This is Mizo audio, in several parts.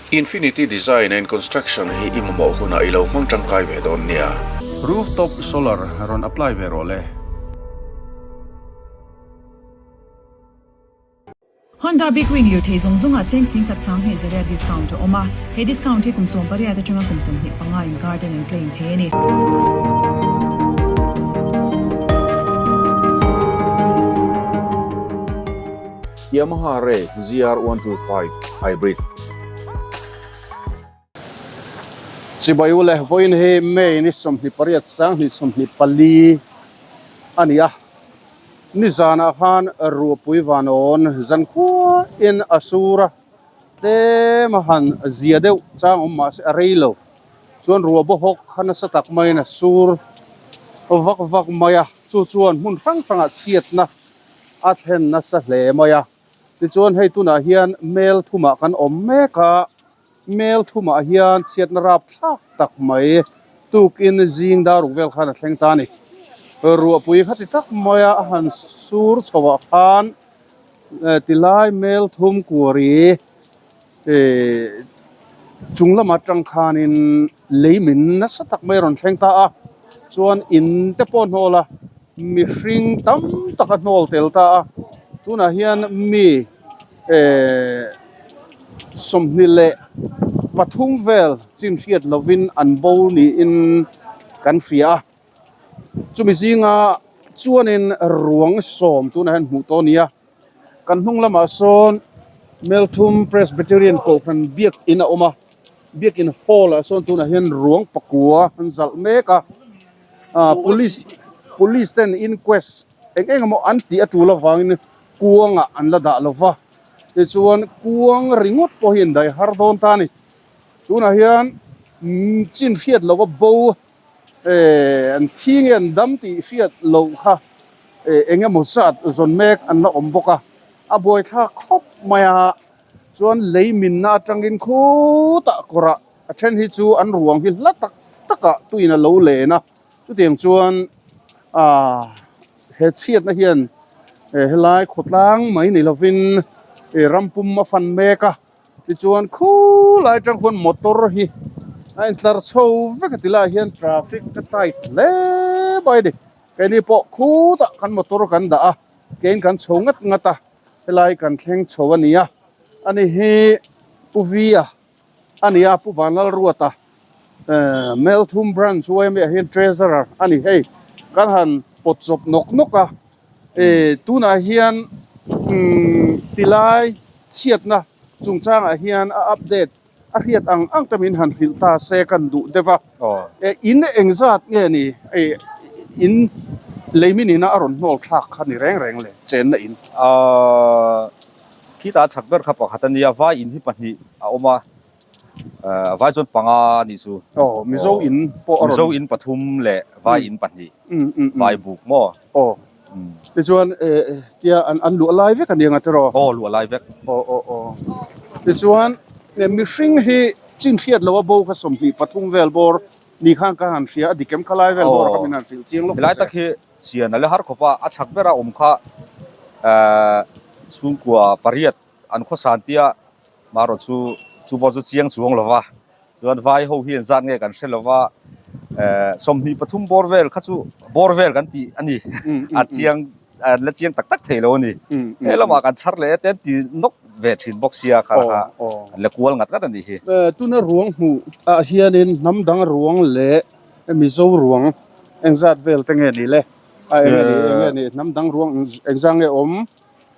Infinity Design and Construction hi i mamawh hunah i lo hmang tangkai ve dawn nia. Rooftop solar rawn apply ve rawh le. Honda Big Wing lirthei zawng zawngah cheng singkhat sanghnih zariat discount a awm a, he discount hi kum 18 atanga kum 25 inkar ten an claim thei a ni. Yamaha Ray ZR125 Hybrid. Chibai u le, vawiin hi May ni 28 2024 a ni a, nizanah khan ruahpui vanawn zankhua in a sur a, tlem a han zia deuh chang awm mahse a rei lo, chuan ruah bawhawk kha nasa tak maiin a sur vak vak mai a, chu chuan hmun hrang hrangah chhiatna a thlen nasa hle mai a. Tichuan hei tunah hian mel thumah kan awm mek a, mel thumah hian chhiatna rap thlak tak mai tukin zing dar ruk vel khan a thleng ta a ni. Ruahpui kha ti tak maia a han sur chhoah khan tilai mel thum kuari eh chung lam atang khanin lei min nasa tak mai a rawn thleng ta a, chuan in te pawh a hnawl a. Mihring tam tak a hnawl tel ta a, tunah hian mi eh 23 vel chin hriat lovin an bo niin kan hria a, chumi zinga chuanin ruang sawm tunah hian hmuh tawh a ni a, kan hnung lamah sawn Melthum Presbyterian Kohhran biakin a awm a, biakin hall ah sawn tunah hian ruang pakua an zalh mek a. ah police police ten inquest eng eng emaw an tih a tul avangin kuangah an la dah lo va tichuan kuang ringawt pawh hi indaih har dawn ta a ni tunah hian chin hriat loh a bo eh an thi nge an dam tih hriat loh kha eh eng emaw zat zawn mek an la awm bawk a a buaithlak khawp mai a chuan lei minna atangin khutah kawrah. A then hi chu an ruang hi hla tak takah tuin a lo len a, chutiang chuan aaa he chhiatna hian helai khawtlang mai ni lovin ih ram pum a fan mek a, tichuan khulai atang khuan motor hi a intlar chho vek a ti lai hian traffic a tight hle mai a ni, keini pawh khutah kan motor kan dah a, kein kan chho ngat ngat a, helai kan thleng chho a ni a, ani hi Pu Via. A ni a, Pu Vanlalruata Melthum Branch yma ah hian Treasurer a ni hei. Kan han pawt chawp nawk nawk a, tunah hian tilai chhiatna chungchangah hian a update a hriat ang ang te min han hrilh ta se kan duh deuh a. In engzat nge ni in leimin ina a rawn hnawl thlak kha ni reng reng le chenna in? Khitah chhak ber kha pakhat a nia, vai in hi pahnih a awm a, vai chuan panga a nih chu. Aw, Mizo in pawh a rawn. Mizo in pathum leh vai in pahnih, vai buk maw? Aw, tichuan tia an luah lai vek a nia nga tiraw? Aw, luah lai vek. Aw, aw, aw. Tichuan mihring hi chin hriat loh a bo kha 23 vel bawr ni khan ka han hria, a dik em kha lai vel bawr kha min han hrilh chiang lawk Helai tak hi Chian a la har khawp a, a chhak bera awm kha chhungkua pariat an khawsan tia marawh chu chu pawh chu chiang chuang lo va, chuan vai ho hi an zat nge kan hre lo va, 23 bawr vel kha chu bawr vel kan tih a ni, a chiang an la chiang tak tak thei lo a ni, he lamah kan chhar leh te an ti nawk ve thin bawk sia kha kha an la kual ngat ngat a nih hi. Tuna ruang hmuh ah hianin hnam dang ruang leh Mizo ruang engzat vel te nge ni le? A eng nge ni eng nge ni hnam dang ruang engzah nge awm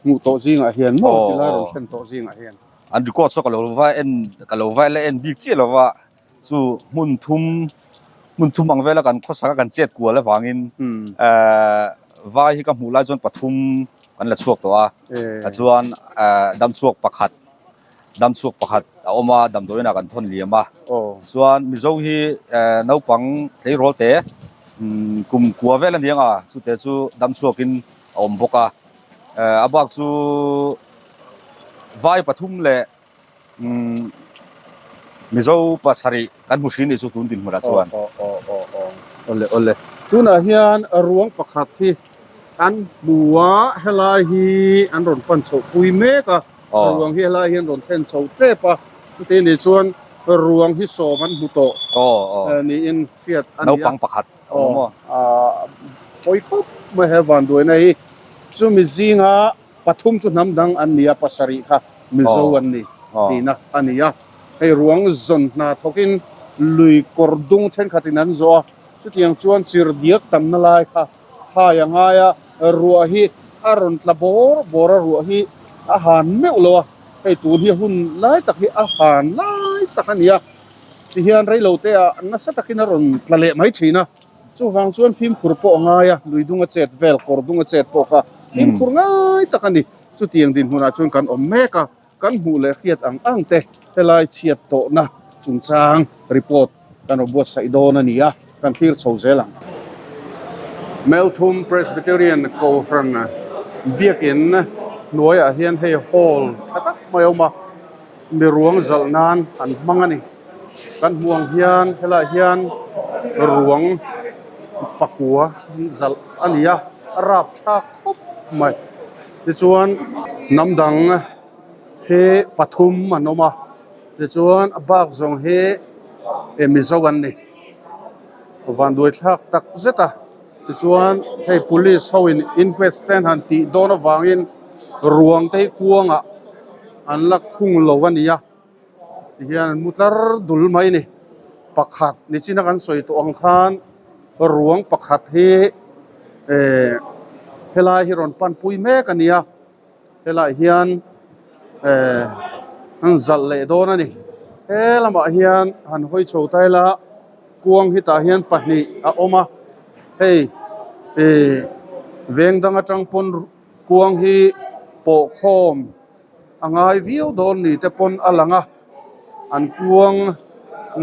hmuh tawh zingah hian maw tilai rawn thlen tawh zingah hian. An record saw ka lo va en ka lo va la en bik chiah lo va chu hmun thum hmun thum ang vela kan khawsak a kan chet kual avangin vai hi ka hmuh lai chuan pathum kan la chhuak tawh a chuan damchhuak pakhat Damchhuak pakhat a awm a, damdawiinah kan thawn liam a. Chuan Mizo hi naupang tleirawl te kum kua vel a ni ang a, chute chu damchhuakin a awm bawk a. A bak chu vai pathum leh Mizo pasarih kan hmu hrin nih chu tun dinhmunah chuan. Awle awle. Tunah hian ruang pakhat hi an hmu a, helai hi an rawn pan chhoh pui mek a. Ruang hi helai hian rawn thlen chho tep a. Chutih nih chuan ruang hi sawm an hmu tawh niin hriat a ni a. Naupang pakhat a awm maw? Pawi khawp mai he vanduaina hi. Chumi zinga pathum chu hnam dang an ni a, pasarih kha Mizo an ni tihna a ni a. Hei ruang zawn hna thawkin lui kawr dung thenkhatin an zawh a, chutiang chuan chirhdiak tamna lai kha Hai a ngai a, ruah hi a rawn tla bawr bawr a, ruah hi a han meuh lo a, hei tun hi hun lai tak hi a han lai tak a ni a, tihian reilo te ah nasa takin a rawn tla leh mai thin a, chuvang chuan fimkhur pawh a ngai a, lui dung a chet vel, kawr dung a chet pawh kha fimkhur ngai tak a ni, chutiang dinhmunah chuan kan awm mek a. Kan hmuh leh hriat ang ang te helai chhiat tawhna chungchang report kan rawn buatsaih dawn a ni a, kan thlir chho zel ang. Melthum Presbyterian Kohhran biakin hnuaiah hian hei hall tha tak mai a awm a, mi ruang zalh nan an hmang a ni. Kan hmuh ang hian helaiah hian ruang pakua zalh a ni a, a rapthlak khawp mai. Tichuan hnam dang hi pathum an awm a, tichuan a bak zawng hi Mizo an ni. Vanduai thlak tak zet a, tichuan hei police ho in inquest te an han tih dawn avangin ruang te hi kuangah an la khung lo a ni a. Tihian an mu tlar dul mai a ni. Pakhat nichina kan sawi tawh ang khan ruang pakhat hi eh helai hi rawn panpui mek a ni a, helaiah hian eh an zalh leh dawn a ni. He lamah hian han hawi chho ta ila kuang hi tah hian pahnih a awm a, hei eh veng dang atang pawn kuang hi pawh khawm. A ngai viau dawn ni te pawn a lang a, an kuang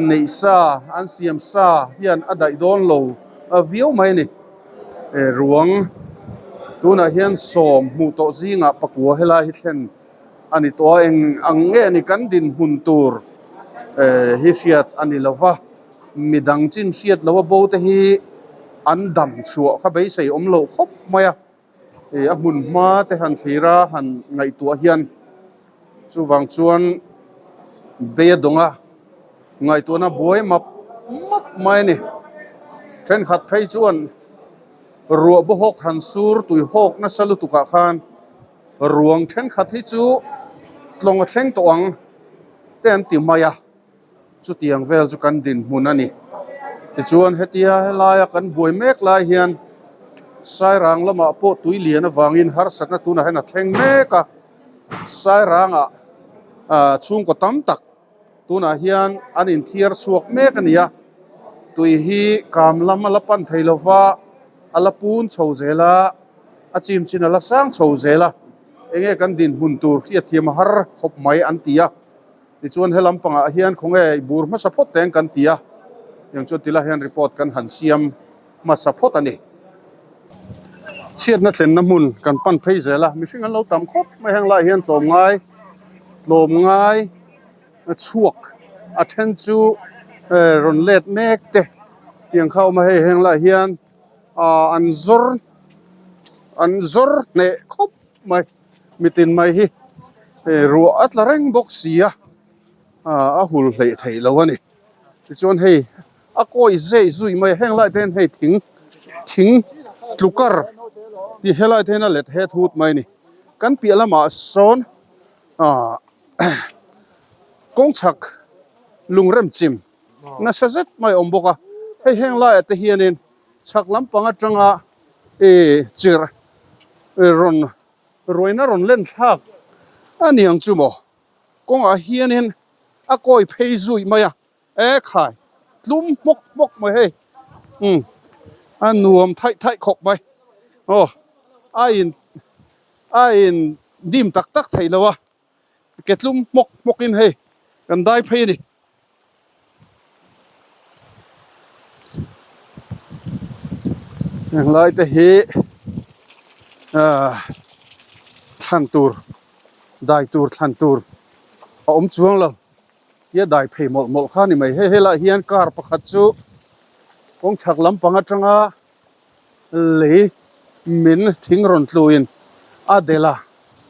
neih sa, an siam sa hian a daih dawn lo viau mai a ni. Ruang tunah hian sawm hmuh tawh zingah pakua helai hi thlen a ni tawh a, eng ang nge ni kan dinhmun tur hi hriat a ni lo va, midang chin hriat loh a bo te hi an dam chhuah kha beisei awm loh khawp mai a. Ih a hmun hma te han thlir a han ngaihtuah hian chuvang chuan bei a dawng a ngaihtuahna buai map map mai a ni thenkhat phei chuan ruah bawhawk han sur tui hawk nasa lutuk ah khan ruang thenkhat hi chu tlawng a thleng tawh ang te an ti mai a. Chutiang vel chu kan dinhmun a ni. Tichuan hetia helaia kan buai mek lai hian Sairang lamah pawh tui lian avangin harsatna tunah hian a thleng mek a. Sairangah chhungkaw tam tak tunah hian an inthiar chhuak mek a ni a. Tui hi kam lam a la pan thei lova, a la pun chho zel a, a chim chin a la sang chho zel a. Enge kan dinhmun tur hriatthiam a har khawp mai an ti a. Tichuan he lampangah hian khawnge i bur hmasa phawt teng kan ti a, tiang chuan tilai hian report kan han siam hmasa phawt a ni. Chhiatna thlenna hmun kan pan phei zel a, mihring an lo tam khawp mai heng lai hian tlawmngai tlawmngai chhuak a then chu rawn let mek te tiang kha a awm a, hei heng lai hian ah an zawr an zawr hneh khawp mai. Mitin mai hi ruah a tla reng bawk si a, a hul hleih theih lo a ni. Tichuan hei a kawi zei zui mai a, heng lai te hian hei thing thing tlukar tih helai te hian a let het hut mai a ni. Kan piah lamah sawn ah kawng chhak lungrem chim nasa zet mai a awm bawk a, hei heng laiah te hianin chhak lampang atanga ih chirh rawn ruaina rawn len thlak a ni ang chu maw kawngah hianin a kawi phei zui mai a e khai tlum hmawk hmawk mai hei umm a nuam thaih thaih khawp mai aw a in a in dim tak tak theih lo a ke tlum hmawk hmawk in hei kan dai phei a ni. Heng lai te hi ahh thlan tur dai tur thlan tur a awm chuang lo tia dai phei mawlh mawlh kha a ni mai hei helaiah hian car pakhat chu kawng chhak lampang atanga lei min thing rawn tluin a delh a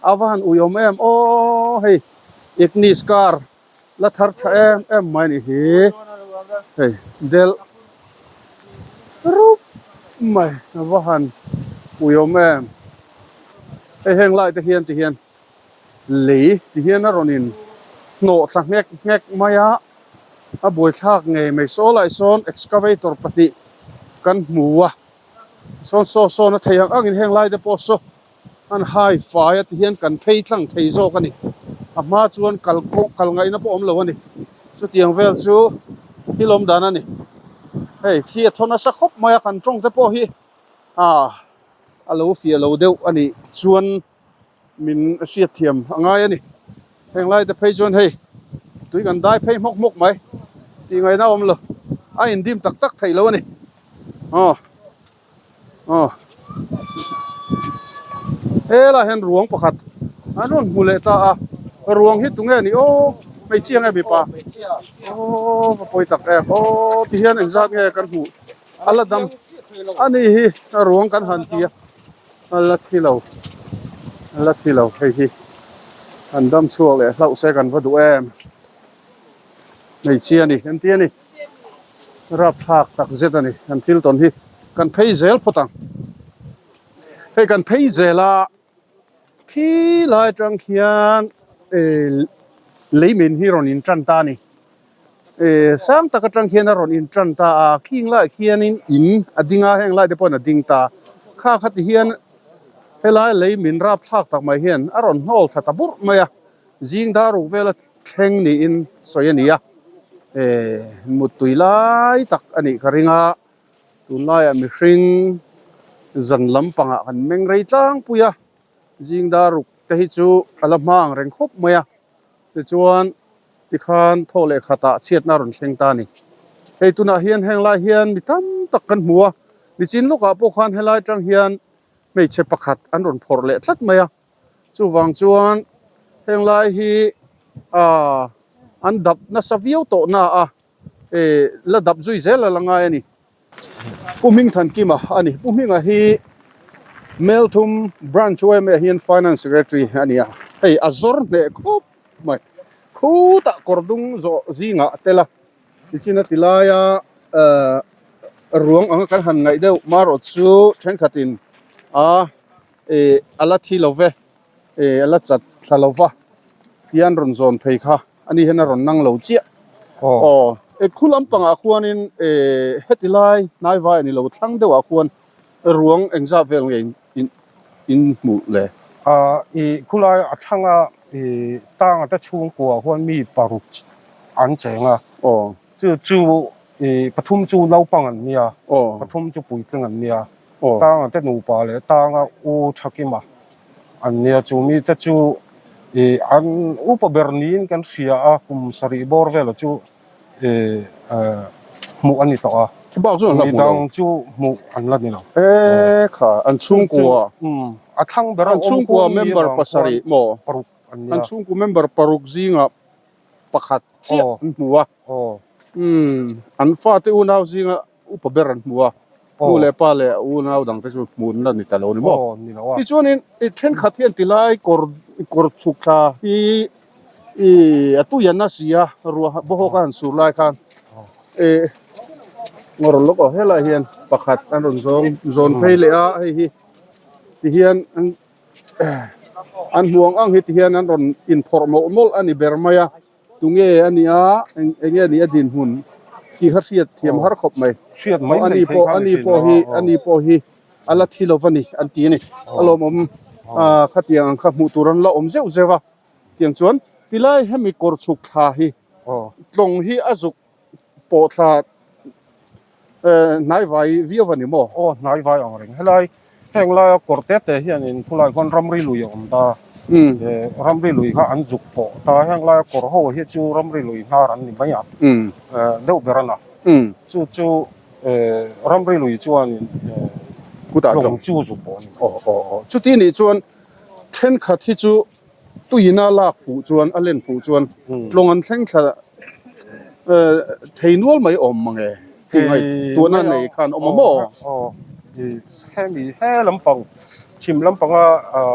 a va han ui awm em aw hei Ignis car. La thar tha em em mai ni hi hei del rup mai a va han pui awm em hei heng lai te hian ti hian lei ti hian a rawn in hnawh thla nghek nghek mai a a buaithlak ngei mai saw lai sawn excavator pahnih kan hmu a sawn saw sawn a thei ang ang in heng lai te pawh saw An hai fai a ti hian kan phei tlang thei zawk a ni. A hma chuan kal kawng kal ngaihna pawh awm lo a ni. Chutiang vel chu thil awm dan a ni. Hei thli a thaw nasa khawp mai a, kan tawng te pawh hi ah a lo fiah lo deuh a nih chuan min hriat thiam a ngai a ni. Heng lai te phei chuan hei tui kan dai phei hmawk hmawk mai tih ngaihna a awm lo. A indim tak tak theih lo a ni. Aw. Aw helaiah hian ruang pakhat an rawn hmu leh ta a ruang hi tunge ni aw hmeichhia nge mipa aw va pawi tak em aw ti hian engzat nge kan hmuh a la dam a ni hi a ruang kan han ti a a la thi lo a la thi lo hei hi an dam chhuak leh hlauh se kan va duh em hmeichhia a ni engti a ni. Rapthlak tak zet a ni kan thil tawn hi kan phei zel phawt ang hei kan phei zel a khi lai atang khian eh leimin hi rawn in tan ta a ni eh sang tak atang khian a rawn in tan ta a khing laiah khianin in a ding a heng lai te pawhin a ding ta kha kha ti hian helai leimin rapthlak tak mai hian a rawn hnawl thla ta burh mai a zing dar ruk vel a. Thleng niin sawi a ni a, eh muttui lai tak a nih ka ring a, tunlaiah mihring zan lampangah kan meng rei tlangpui a, zing dar ruk te hi chu a la hma ang reng khawp mai a, tichuan tikhan thaw leh khatah chhiatna a rawn thleng ta a ni. Hei tunah hian heng lai hian mi tam tak kan hmu a, nichin lawkah pawh khan helai atang hian hmeichhe pakhat an rawn phawrh leh tlat mai a. Chuvang chuan heng lai hi aaa an dap nasa viau tawh na a, eh la dap zui zel a la ngai a ni. Pu Hmingthankima a ni. Pu Hminga hi Melthum Branch yma hian Finance Secretary a ni a, hei a zawr hneh khawp mai. Khutah kawr dung zawh zingah a tel a, tichin a ti laia eh ruang anga kan han ngaih deuh marawh chu thenkhatin a. Eh a la thi lo ve, eh a la chat thla lo va tia an rawn zawn phei kha ani hian a rawn nang lo chiah. Aw eh khu lampangah khuanin eh heti lai hnai vai a ni lo thlang deuhah khuan ruang engzat vel nge in in hmuh le? Ah ih khulai a thlanga ih tanga te chhungkua khuan mi paruk an cheng a. Aw. Chu chu ih pathum chu naupang an nia, pathum chu puitling an nia. Tanga te nupa leh Tanga u Thakima an nia. Chu mite chu ih an upa ber niin kan hria a, kum sarih bawr vela chu ih hmuh a ni tawh a. Bak chu an la hmu lo. Midang chu hmuh an la ni lo. E kha, an chhungkua. A thlang ber a An awm chhungkua khuan mi member avang khuan pasarih maw? paruk an nia. An chhungkua member paruk zingah pakhat chiah an hmu a. Umm, an fate unau zinga upa ber an hmu a, nu leh pa leh a unau dang te chu hmuh an la ni ta lo ni maw? Tichuanin i thenkhat hian tilai kawr kawr chhuk thla hi i a tui an na si a, ruah bawhawk a han sur lai khan eh ngawr lawk aw helai hian pakhat an rawn zawng zawn phei leh a, hei hi tihian an an hmu ang ang hi tihian an rawn inphawrh mawlh mawlh a ni ber mai a. Tunge a nia, eng enge a nih a dinhmun tih kha hriat thiam har khawp mai. Hriat mai Ani mai thei pawh kha ani ni thin pawh lo hi a, ani pawh hi a la thi lo va ni an ti a ni. A lawmawm ah khatiang ang kha hmuh tur an la awm zeuh zeuh a. Tiang chuan tilai hemi kawr chhuk thla hi tlawng hi a zuk pawh thla Hnai vai viau a ni maw? Aw, hnai vai ang reng. Helai heng laia kawr te te hianin khulai khuan ramri lui a awm ta. Ramri lui kha an zuk pawh ta. Heng laia kawr ho hi chu ramri lui hnar an ni mai a, deuh ber a na. Chu chu ramri lui chuanin lawng chu zuk pawh a ni mai. Aw, aw, aw. Chuti nih chuan thenkhat hi chu Tuina lak fuh chuan a len fuh chuan tlawng an thleng thla thei nual mai awm mang e tih ngaihtuahna nei khan awm a maw? Aw, hemi he lampang chhim lampanga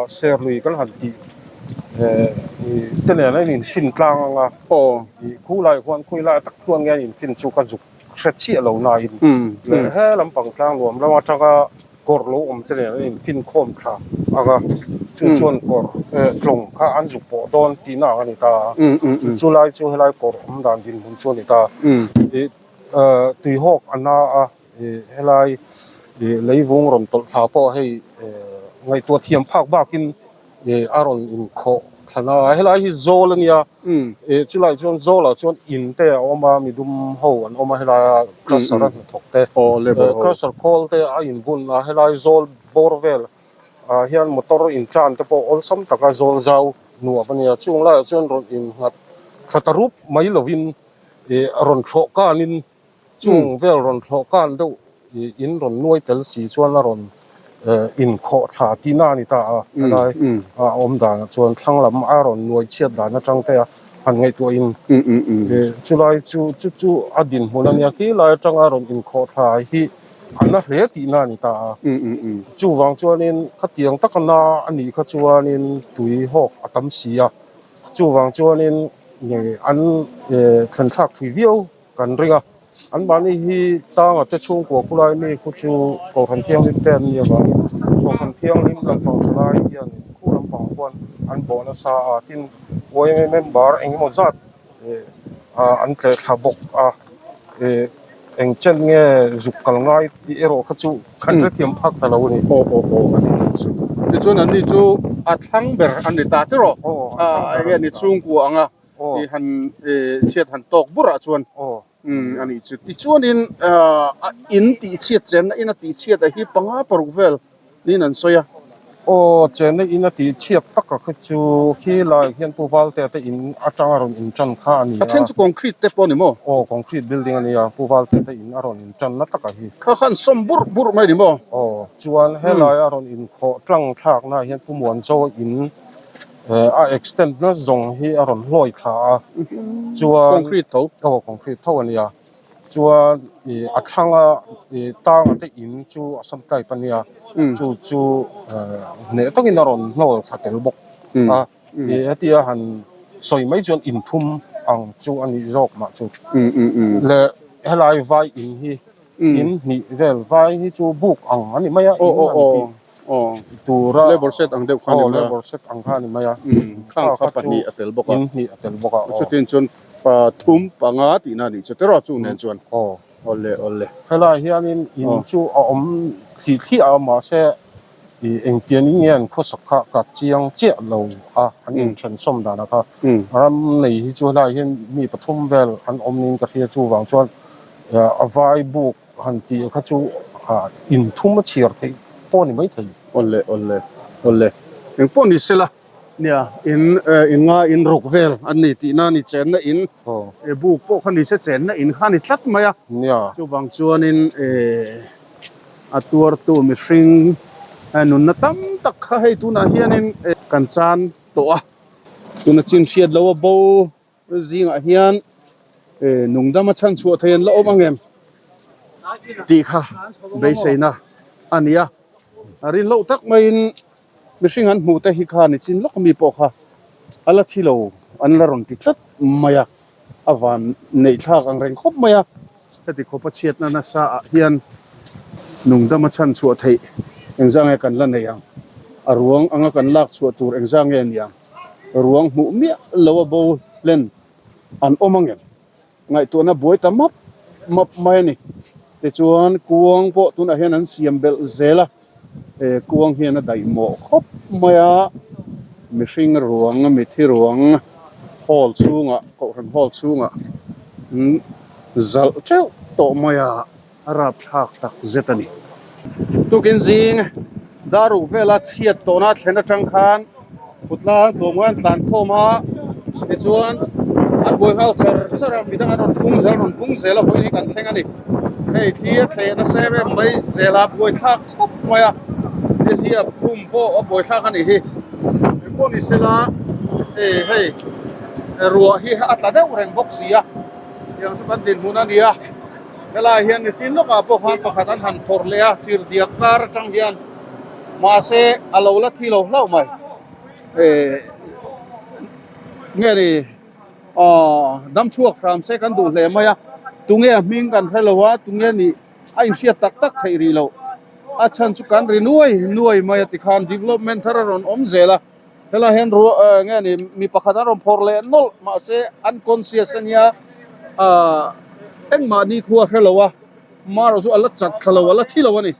serlui kan han tih Te nen a in fin tlang ang a, khu lai khuan khawi lai tak chuan nge an in fin chu ka zuk hre chiah lo na in leh he lampang tlang nuam lam atanga kawr lo awm te nen an in fin khawm thla ang a, chu chuan kawr tlawng kha an zuk pawh dawn tihna ang a ni ta a, chu lai chu helai kawr awm dan dinhmun chu a ni ta, tuihawk a na a. Helai leivung rawn tawlh thla pawh hei ngaihtuah thiam phak bakin a rawn inkhawh thlan a, helai hi zawl a nia, chulai chuan zawlah chuan in te a awm a, midum ho an awm a helaia crusher a hnathawk te, crusher khawl te a inbun a, helai zawl bawr vel ah hian motor intan te pawh awlsam taka zawl zau nuam a nia, chung laiah chuan rawn innghat thla ta rup mai lovin rawn thlawh kanin Chung vel rawn thlawh kan deuh in rawn nuai tel si chuan a rawn inkhawh thla tihna a ni ta a, helai a awm danah chuan thlang lam a rawn nuai chhiat dan atang te a han ngaihtuah in chulai chu chu chu a dinhmun a nia khi lai atanga rawn inkhawh thla hi a na hle tihna a ni ta a, chuvang chuanin khatiang taka na a nih kha chuanin tui hawk a tam si a, chuvang chuanin an thlen thlak thui viau. Kan ring a, anmahni hi tanga te chhungkua khulai mi khu chu Kohhran Thianghlim te an nih avangin Kohhran Thianghlim lampang thalai hian khu lampang khuan an bawh nasa a, tin yma member eng emaw zat an tleh thla bawk a, eng chen nge zuk kal ngai tih erawh kha chu kan hrethiam phak ta lo a ni. Aw aw aw a ni tih chu. Tichuan anni chu a thlang ber an ni ta tiraw? Eng nge ni chhungkua anga i han chhiat han tawk burah chuan a nih chu. Tichuanin a in tih chhiat chenna in a tih chhiat a hi panga paruk vel niin an sawi a. Aw chenna in a tih chhiat taka kha chu khi lai hian Pu Valtea te in atanga rawn in tan kha a ni a. A then chu concrete te pawh a ni maw? Aw concrete building a ni a, Pu Valtea te in a rawn in tan na taka hi. Kha khan sawm burh burh mai a ni maw? Aw chuan helai a rawn inkhawh tlang thlakna ah hian Pu Muanzaw in A extend na zawng hi a rawn hlawi thla a chuan concrete tho aw concrete tho a nia chuan ih a thlanga ih tanga te in chu a sam type a nia chu chu hneh takin a rawn hnawl thla tel bawk a ih hetia han sawi mai chuan inthum ang chu a nih zawk mah chu leh helai vai in hi in hnih vel vai hi chu buk ang a ni mai a in an tih tura labour set ang deuh kha a ni mai a labour set ang kha a ni mai a khang kha pahnih a tel bawk a in hnih a tel bawk a chutin chuan pathum panga tihna a nih chu tiraw chu nen chuan awle awle helai hianin in chu a awm thli thliah a mahse Ih engtiangin nge an khawsak kha ka chiang chiah lo a, an inthen sawm danah kha ram nei hi chu helaiah hian mi pathum vel an awm niin ka hria chuvang chuan a vai buk han tih kha chu inthum a chhiar theih pawh a ni maithei. Awle awle awle engpawh ni sela nia in in nga in ruk vel an ni tihna a ni chenna in buk pawh kha ni se chenna in kha a ni tlat mai a chuvang chuanin eh. A tuartu mihring nunna tam tak kha hei tunah hianin kan chan tawh a, tuna chin hriat lo a bo zingah hian nungdama chhan chhuah thei an la awm ang em tih kha beiseina a ni a, a rin loh tak maiin mihring an hmuh te hi kha ni chin lawk ami pawh kha a la thi lo an la rawn ti tlat mai a, a van neih thlak ang reng khawp mai a. Heti khawpa chhiatna nasa ah hian nungdama chhan chhuah theih engzah nge kan la nei ang? A ruang anga kan lak chhuah tur engzah nge ni ang? Ruang hmuh miah lo a bo hlen an awm ang em? Ngaihtuahna buai ta map map mai a ni. Tichuan kuang pawh tunah hian an siam belh zel a, he kuang hian a daih mawh khawp mai a, mihring ruang mithi ruang hall chhungah kohhran hall chhungah an zalh teuh tawh mai a, a rapthlak tak zet a ni. Tukin zing daruk vela chhiat tawhna thlen atang khan khutlang tlawmngai an tlan khawm a, tichuan an buai nghal char char a, midang an rawn pung zel rawn pung zel a vawiin hi kan thleng a ni. Hei thli a thleh nasa em em mai zel a buaithlak khawp mai a, hei hi a phum pawh a buaithlak a nih hi. Engpawh ni sela hei hei ruah hi a tla deuh reng bawk si a, tiang chu kan dinhmun a ni a, helaiah hian nichin lawkah pawh khan pakhat an han phawrh leh a, chirhdiak kar atang hian mahse a lo la thi lo hlauh mai. Nge ni aw dam chhuak hram se kan duh hle mai a, tunge a hming kan hre lo a, tunge nih a inhriat tak tak theih rih loh. A chhan chu kan ri nuai nuai mai a tikhan development thar a rawn awm zel a, helai hian ruah nge ni mi pakhat an rawn phawrh leh nawlh mahse unconscious a nia ah engmah nikhua a hre lo a, marawh chu a la chat thla lo a la thi lo a ni.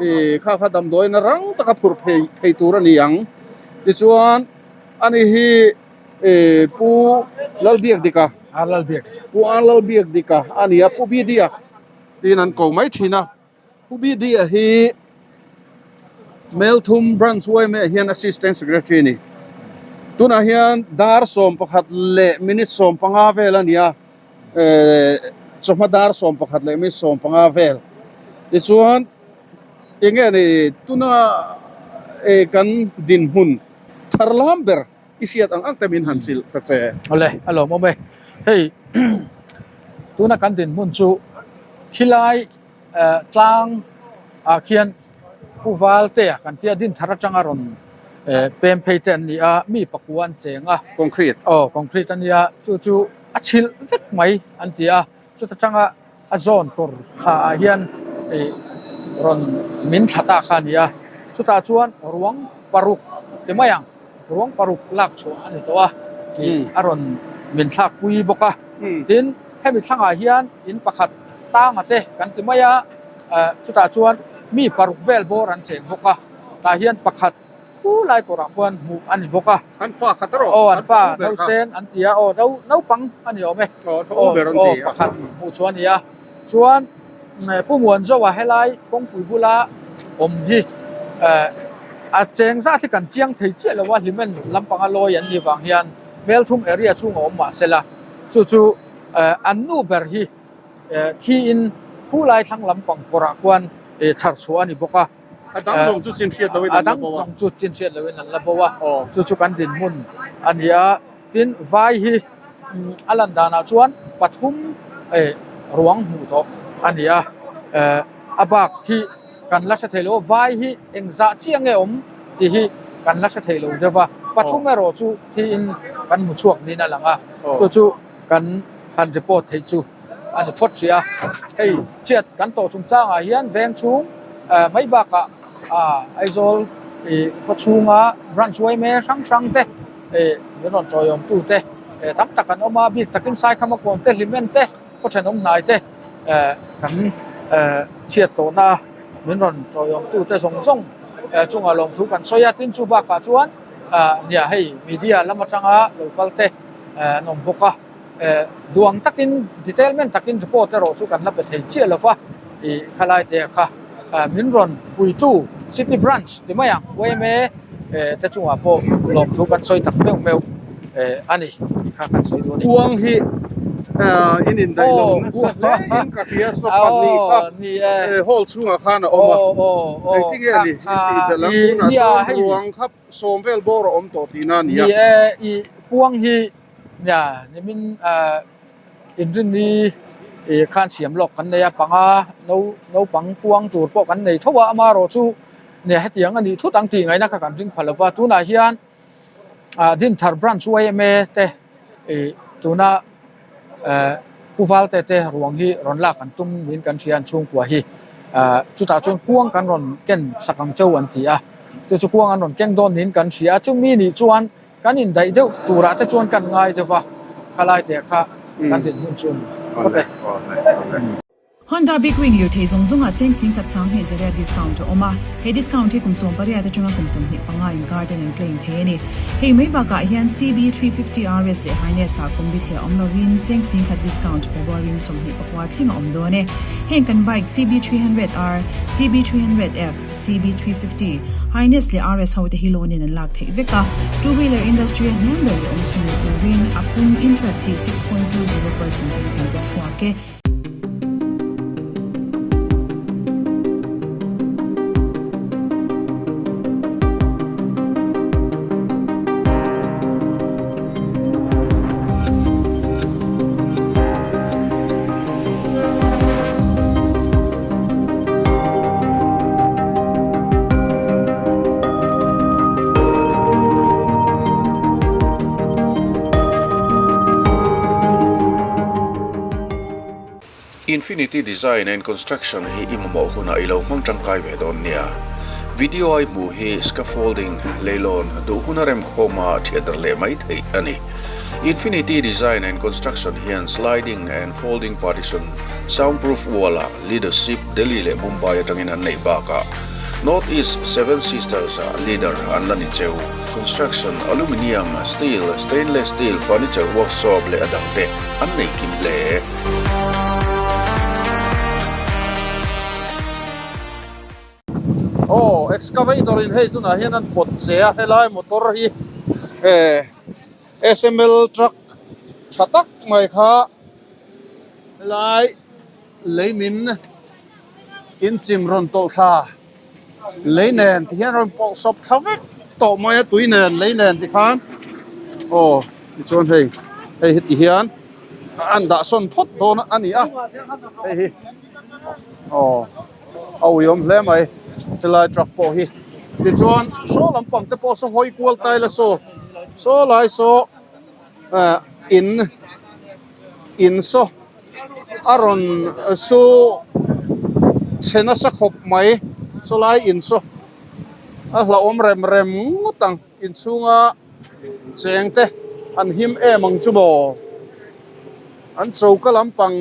Ih kha kha damdawiin a rang taka phurh phei phei tur a ni ang. Tichuan ani hi ih Pu Lalbiakdika Pu Lalbiakdika a ni a, Pu Bidia tiin an ko mai thin a. Pu Bidia hi Melthum Branch yma ah hian Assistant Secretary a ni. Tunah hian dar 11 leh minute 15 vel a ni a. Chawhma dar 11 leh mi 15 vel tichuan eng nge ni tuna kan dinhmun thar lam ber i hriat ang ang te min han hrilh ta che. Awle a lawmawm e. Hei tuna kan dinhmun chu khilai tlang ah khian Pu Valtea kan tia Dinthar atanga rawn pem phei te an ni a, mi pakua an cheng a. Concrete. Aw concrete a nia, chu chu a chhilh vek mai an ti a, chuta tanga a zawn kawr thla ah hian ih rawn min thla ta kha a ni a, chutah chuan ruang paruk ti mai ang, ruang paruk lak chhuah a ni tawh a, ih a rawn min thlak pui bawk a, tin hemi thlangah hian in pakhat tanga te kan ti mai a. Chutah chuan mi paruk vel bawr an cheng bawk a, tah hian pakhat khu lai kawrah khuan hmuh a ni bawk a. An fa khat erawh Aw an fa nausen an ti a, aw nau naupang a ni awm e. Aw an fa u ber an ti a. Pakhat hmuh chu a ni a. Chuan Pu Muanzoa helai kawngpui bula awm hi a cheng zat hi kan chiang thei chiah lo a, hlimen lampanga lawi an nih vang hian Melthum area chhunga awm mah sela chu chu an nu ber hi Thiin khu lai thlang lampang kawrah khuan chhar chhuah a ni bawk a. A dang zawng chu chin hriat loin an la bo a. A dang zawng chu chin hriat loin an la bo a. Chu chu kan dinhmun a ni a. Tin, vai hi a lan danah chuan pathum ruang hmuh tawh a ni a. A bak hi kan la hre thei lo a. Vai hi engzah chiah nge awm tih hi kan la hre thei lo deuh va. Pathum erawh chu thiin kan hmu chhuak niin a lang a. Chu chu kan han report theih chu a ni phawt hrih a, hei chhiat kan tawh chungchangah hian veng chhung mai bakah Aizawl ih khaw chhunga branch yma hrang hrang te ih min rawn tawiawm tu te tam tak an awm a, bik takin Saikhama kawn te Hlimen te khaw thenawm hnai te kan chhiat tawhna min rawn tawiawm tu te zawng zawng chungah lawmthu kan sawi a, tin chu bakah chuan nia hei media lam atanga lo kal te. an awm bawk a, duang takin detailment takin report erawh chu kan la pe thei chiah lo va, ih khalai te kha min rawn puitu city branch ti mai ang yma te chungah pawh lawmthu kan sawi tak meuh meuh a ni tih kha kan sawi duh a ni. Kuang hi in indaih lo nasa hle in ka hria saw pahnih kha hall chhungah khan a awm a, engtinge ni intih belh ang tunah sawn ruang kha Sawm vel bawr a awm tawh tihna a ni a. Ni e, i kuang hi nia nimin inrinni khan siam lawk kan nei a, panga naupang kuang tur pawh kan nei tho a, amaherawh chu nia hetiang a nih thut ang tih ngaihna kha kan ring pha lova, tunah hian Dinthar Branch yma te tuna Pu Valte te ruang hi rawn lak an tum niin kan hria an chhungkua hi chutah chuan kuang kan rawn ken sak ang cheu an ti a, chu chu kuang an rawn keng dawn niin kan hria a, chumi nih chuan kan indaih deuh turah te chuan kan ngai deuh va, khalai te kha kan dinhmun chu a ni phawt e. Honda Big Wing lirthei zawng zawngah cheng singkhat sanghnih zariat discount a awm a, he discount hi kum 18 atanga kum 25 inkar ten an claim thei a ni. Hei mai bakah hian CB350 RS leh Highness ah kum bithliah awm lovin cheng singkhat discount February ni 24 thleng a awm dawn e. Heng kan bike CB300R, CB300F, CB350, Highness leh RS ho te hi loan in an lak theih vek a, two wheeler industry a hniam ber leh awm chhun leh turin a pum interest hi 6.20% in kan pe chhuak e. Infinity Design and Construction hi i mamawh hunah i lo hmang tangkai ve dawn nia. Video a i hmuh hi scaffolding, leilawn, duh huna remkhawma thiatdarh leh mai theih a ni. Infinity Design and Construction hian sliding and folding partition, soundproof wall-ah leadership Delhi leh Mumbai atangin an neih bakah North East Seven Sisters-ah leader an la ni cheu. Construction, aluminium, steel, stainless steel, furniture workshop leh a dangte an nei kim hle. Aw excavator in hei tunah hian an pawt che a helai motor hi eh S_M_L truck tha tak mai kha helai lei min inchim rawn tawlh thla lei nen ti hian rawn pawh sawp thla vek tawh mai a tui nen lei nen ti khan aw tichuan hei hei heti hian an dah sawn phawt dawn a ni a hei hi aw a uiawm hle mai helai truck pawh hi tichuan saw lampang te pawh saw hawi kual ta ila saw saw lai saw eh in in saw. a rawn su chhe nasa khawp mai chulai in chu a hlauhawm rem rem ngawt ang inchhunga cheng te an him em ang chu maw an choka lampang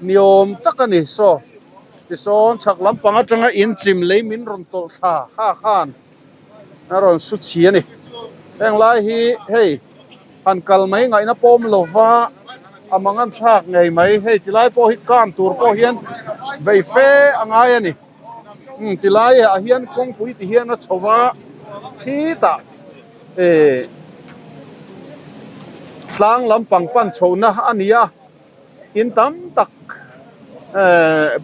ni awm tak a ni saw tisawn chhak lampang atanga inchim lei min rawn tawlh thla kha khan. a rawn su chhi a ni heng lai hi hei han kal mai ngaihna pawm lova a mang an thlak ngei mai hei tilai pawh hi kan tur pawh hian bei fe a ngai a ni umm tilai ah hian kawngpui ti hian a chho va khitah eh tlang lampang pan chhohna a ni a. In tam tak eh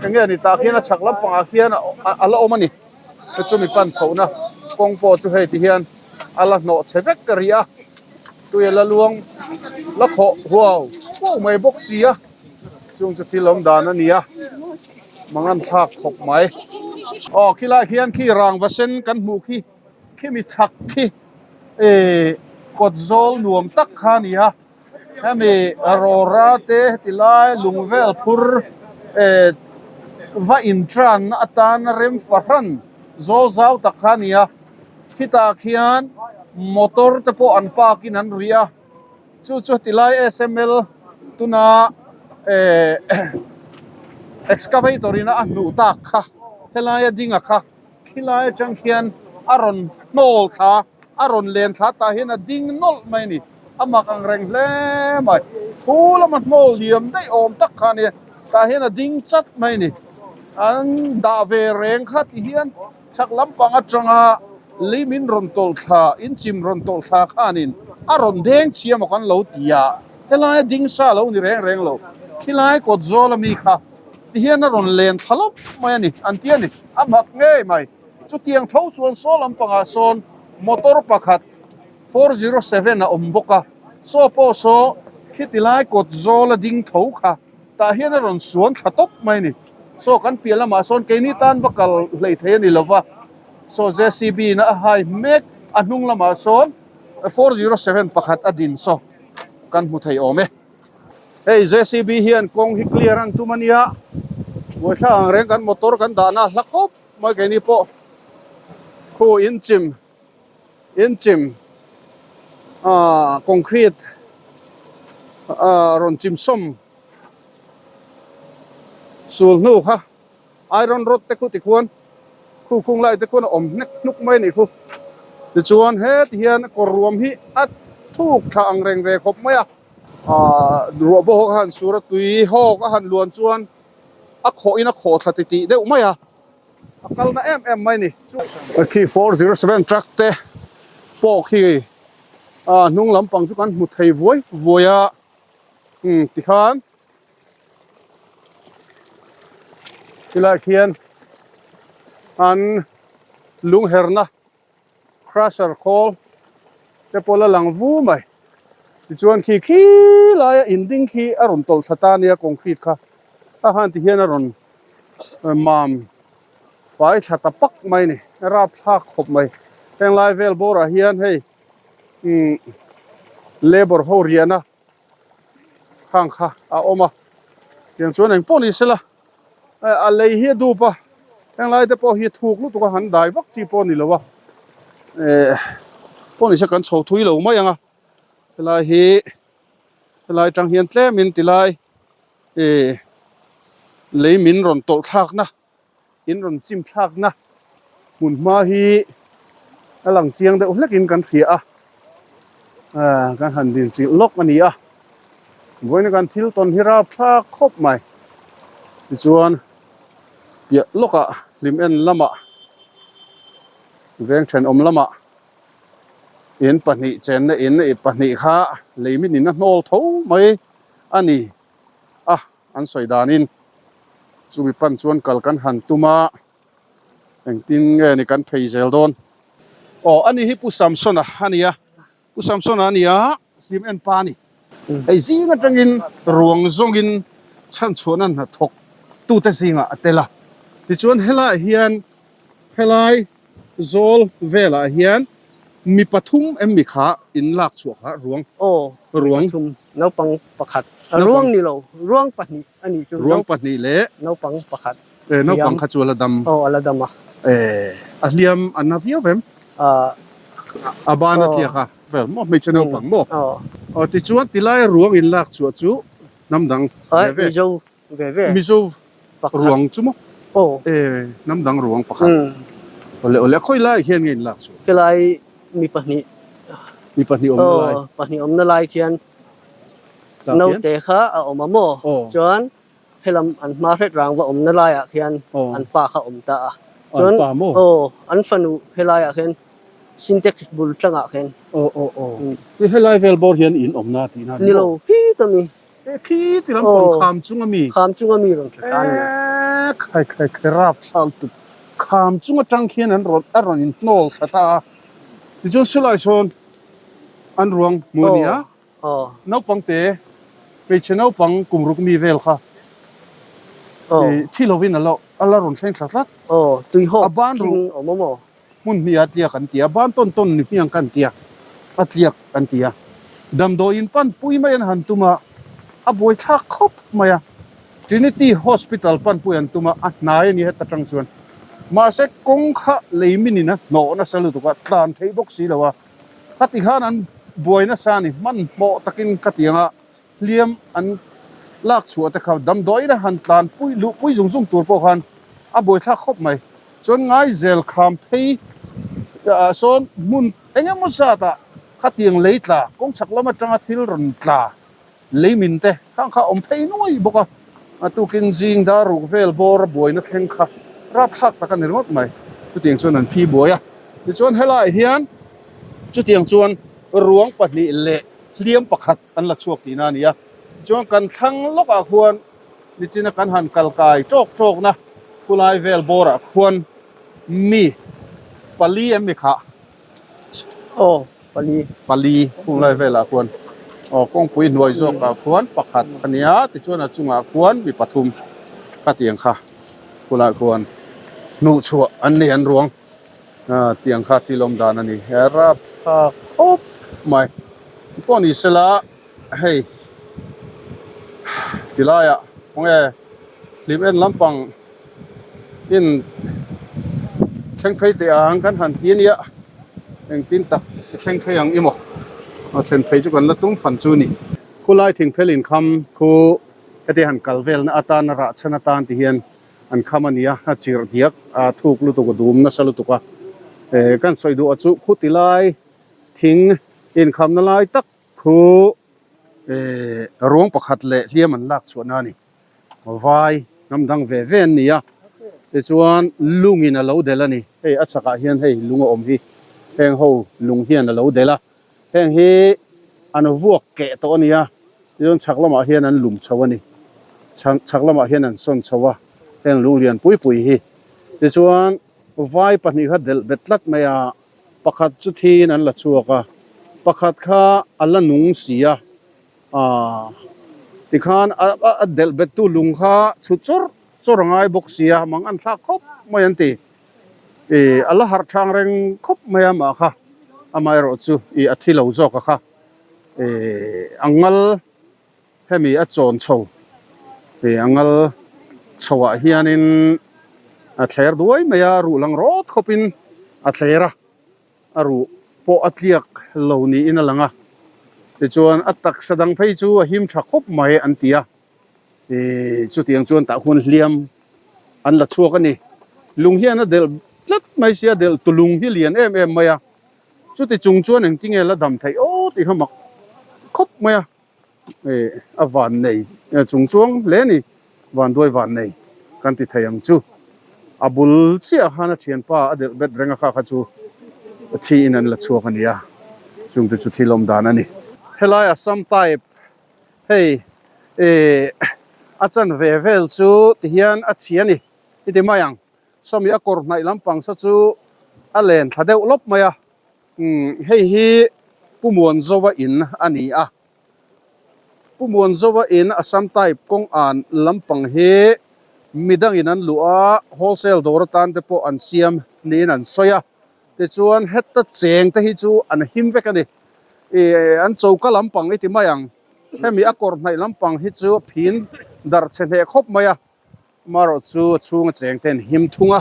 eng nge ni tah khian a chhak lampangah khian a la awm a ni chumi pan chhohna kawng pawh chu hei ti hian a la hnawh chhe vek ka ri a tui a la luang la khawh huau huau mai bawk si a chung chu thil awm dan a ni a mangan thlak khawp mai aw khilai khian khi rangva sen kan hmuh khi khimi chhak khi eh kawt zawl nuam tak kha a ni a. Hemi rawra te heti lai lung vel phur eh va intran atana rem fahran zawl zau tak kha a ni a khitah khian motor te pawh an park in an rih a chu chu heti lai S_M_L tuna eh excavator in a hnuh tak kha helaia dinga kha. Khilai atang khian a rawn hnawl thla, a rawn len thla tah hian a ding nawlh mai a ni. A mak ang reng hle mai. Thu lama hnawl liam daih awm tak kha a nia, tah hian a ding chat mai a ni. An dah ve reng kha ti hian chhak lampang atanga lei min rawn tawlh thla, inchim rawn tawlh thla khanin a rawn deng chhia maw kan lo ti a, helai a ding sa lo ni reng reng lo. Khilai kawt zawl ami kha ti hian a rawn len thla lawp mai a ni, an ti a ni. A mak ngei mai. Chutiang tho chuan saw lampangah sawn motor pakhat 407 a awm bawk a, saw pawh saw khiti lai kawt zawl a ding tho kha tah hian a rawn suan thla tawp mai a ni. Saw kan piah lamah sawn keini tan va kal hlei thei a ni lo va, saw JCB in a hai mek a hnung lamah sawn 407 pakhat a din saw kan hmu thei awm e. Hei JCB hian kawng hi clear an tum a nia, buaithlak ang reng kan motor kan dahna hla khawp mai keini pawh khu inchim inchim ah concrete ah rawn chim sawm sul hnu kha iron rod te khu tikhuan khu khung lai te khuan a awm hnek hnuk mai a nih khu tichuan heti hian kawr ruam hi a thuk tha ang reng ve khawp mai a ah ruah bawk a han sur a tui hawk a han luan chuan a khawh in a khawh thla titih deuh mai a a kal na em em mai a ni khi 407 truck te pawh khi ah hnung lampang chu kan hmu thei vuai vuai a umm tikhan. Tilai khian an lungherna crusher khawl te pawh la lang vu mai tichuan khi khi laia in ding khi a rawn tawlh thla ta ania concrete kha a han ti hian a rawn mam fai thla ta pak mai a ni a rapthlak khawp mai heng lai vel bawrah hian hei umm labour ho riahna. khang kha a awm a. Tiang chuan eng pawh ni sela a lei hi a dup a, heng lai te pawh hi a thuk lutuk a, han dai vak chi pawh a ni lo a, eh pawh ni se kan chho thui lo mai ang a, helai hi helai atang hian tlem in tilai eh lei min rawn tawlh thlakna. In rawn chim thlakna hmun hma hi a lang chiang deuh hlek in kan hria a, aaa kan han din chilh lawk a ni a, vawiin kan thil tawn hi rap thlak khawp mai tichuan piah lawkah hlim en lamah veng thenawm lamah in pahnih chenna in pahnih kha leimin in a hnawl tho mai a ni a. An sawi danin chumi pan chuan kal kan han tum a, engtin nge ni kan phei zel dawn. Aw ani hi Pu Samsona a ni a, Pu Samsona a ni a, hlim en pa a ni. Hei zing atangin ruang zawngin chhanchhuahna hnathawk tute zingah a tel a, tichuan helaiah hian helai zawl velah hian mi pathum em mi kha in lak chhuah kha ruang Aw, mi ruang pathum, naupang pakhat, naupang ruang ni lo, ruang pahnih a nih chu, ruang pahnih leh naupang pakhat eh naupang hliam kha chu a la dam aw a la dam a. Eh a hliam a na viau vem? Ah A ban a aw tliak a vel maw hmeichhe um naupang maw? aw. Aw tichuan tilai ruang in lak chhuah chu hnam dang Ai ve ve. Mizo Ve ve. Mizo Pakhat. Ruang chu maw? Aw. E, hnam dang ruang pakhat. Umm. Awle awle, khawi lai hian nge in lak chu? Helai mi pahnih. Mi pahnih awmna lai. Aw, pahnih awmna lai khian Tah khian? naute kha a awm a maw? Aw. Chuan helam an hma hret rang va awmna laiah khian Aw. an pa kha a awm ta a. An Chuan pa maw? aw, an fanu helaiah khian Sintex bul tangah khian. Aw aw aw. Ti helai vel bawr hian in awmna tihna a ni maw? Ni lo, fik a mi. E khi ti lampang kham chung a mi. Kham chung a mi rawn tla ta a ni. E khai khai khai rap thlak lutuk. Kham chung atang khian an rawn a rawn in hnawl thla ta a. Tichuan silai sawn an ruang hmu a ni a. Naupang te hmeichhe naupang kum ruk mi vel kha thi lovin a lo a la rawn thleng thla tlat. A ban ru awm a maw? Hmun hnih a tliak an ti a, ban tawn tawn ni hmiang ka an ti a, a tliak an ti a. Damdawiin pan pui mai an han tum a, a buaithlak khawp mai a. Trinity Hospital pan pui an tum a, a hnai a ni heta tang chuan. Mahse kawng kha lei minin a hnawh nasa lutuk a, tlan theih bawk si lo a. Khati khan an buai nasa a ni, hmanhmawh takin ka ti ang a. Hliam an lak chhuah te kha damdawiin a han tlan pui luh pui zung zung tur pawh khan a buaithlak khawp mai. Chuan Ngaizel kham phei ah sawn hmun eng emaw zat ah khatiang lei tla kawng chhak lam atanga thil rawn tla lei min te khang kha a awm phei nuai bawk a. A tukin zing dar ruk vel bawr a buaina thleng kha rapthlak tak a ni ringawt mai. Chutiang chuan an phi buai a. Tichuan helaiah hian chutiang chuan ruang pahnih leh hliam pakhat an la chhuak tihna a ni a. Tichuan kan thlang lawkah khuan nichina kan han kal kai tawk tawkna khulai vel bawrah khuan mi pali em mi khah? Aw, pali. Pali khulai velah khuan aw kawngpui hnuai zawkah khuan pakhat a nia tichuan a chungah khuan mi pathum khatiang kha khulaiah khuan hnuhchhuah an ni an ruang. Tiang kha thil awm dan a ni. He rapthlak khawp mai pawh ni sela hei tilaiah khawnge hlim en lampang in thleng phei teh ang kan han ti a nia engtin tak i thleng phei ang i maw a thlen phei chu kan la tum fan chu a ni. Khulai thingphel inkham khu heti han kal velna atana rah chhan atan ti hian An kham a nia, a chirh diak, a thuk lutuk, a dum nasa lutuk a. Eh, kan sawi duh a chu khuti lai thing inkhamna lai tak khu eh ruang pakhat leh hliam an lak chhuahna a ni. Vai hnam dang ve ve an ni a, tichuan lungin a lo delh a ni. Hei a chhakah hian hei lung a awm hi, heng ho lung hian a lo delh a. Heng hi an vuak keh tawh a nia, tichuan chhak lamah hian an lum chho a ni. Chhak lamah hian an sawn chho a, heng lung lian pui pui hi. Tichuan vai pahnih kha delh bet tlat mai a, pakhat chu thiin an la chhuak a, pakhat kha a la nung si a, aaa tikhan a delh bettu lung kha chhut chawr chawr a ngai bawk si a, mang an thlak khawp mai an ti. Ih a la harh thang reng khawp mai a mah kha amaherawh chu ih a thi lo zawk a kha ih a ngal hemi a chawn chho. Hei a ngal chhoah hianin a thler duai mai a, ruh lang rawt khawpin a thler a, a ruh pawh a tliak lo niin a lang a. Tichuan a taksa dang phei chu a him tha khawp mai an ti a, ih chutiang chuan tah huan hliam an la chhuak a ni. Lung hian a delh tlat mai sia, delh tu lung hi lian em em mai a, chuti chung chuan engtinge la dam theih aw tih kha mak khawp mai a. Eh a van nei chung chuang hle a ni, van duai van nei kan ti thei ang chu. A bul chiah khan a thianpa a delh bet reng a kha kha chu thi in an la chhuak a nia, chungte chu thil awm dan a ni. Helai Assam type hei eh a chanve vel chu tihian a chhi a ni i ti mai ang. Sawmi a kawr hnaih lampang saw chu a len thla deuh lawp mai a, Umm hei hi Pu Muanzova in a ni a, Pu Muanzova in Assam type kawng an lampang hi midangin an luh a, wholesale dawr atan te pawh an siam niin an sawi a, tichuan heta cheng te hi chu an him vek a ni. Ih an choka lampang i ti mai ang, hemi a kawr hnaih lampang hi chu a phin darh chhe hneh khawp mai a, Amaherawh chu a chhunga cheng te an him thung a,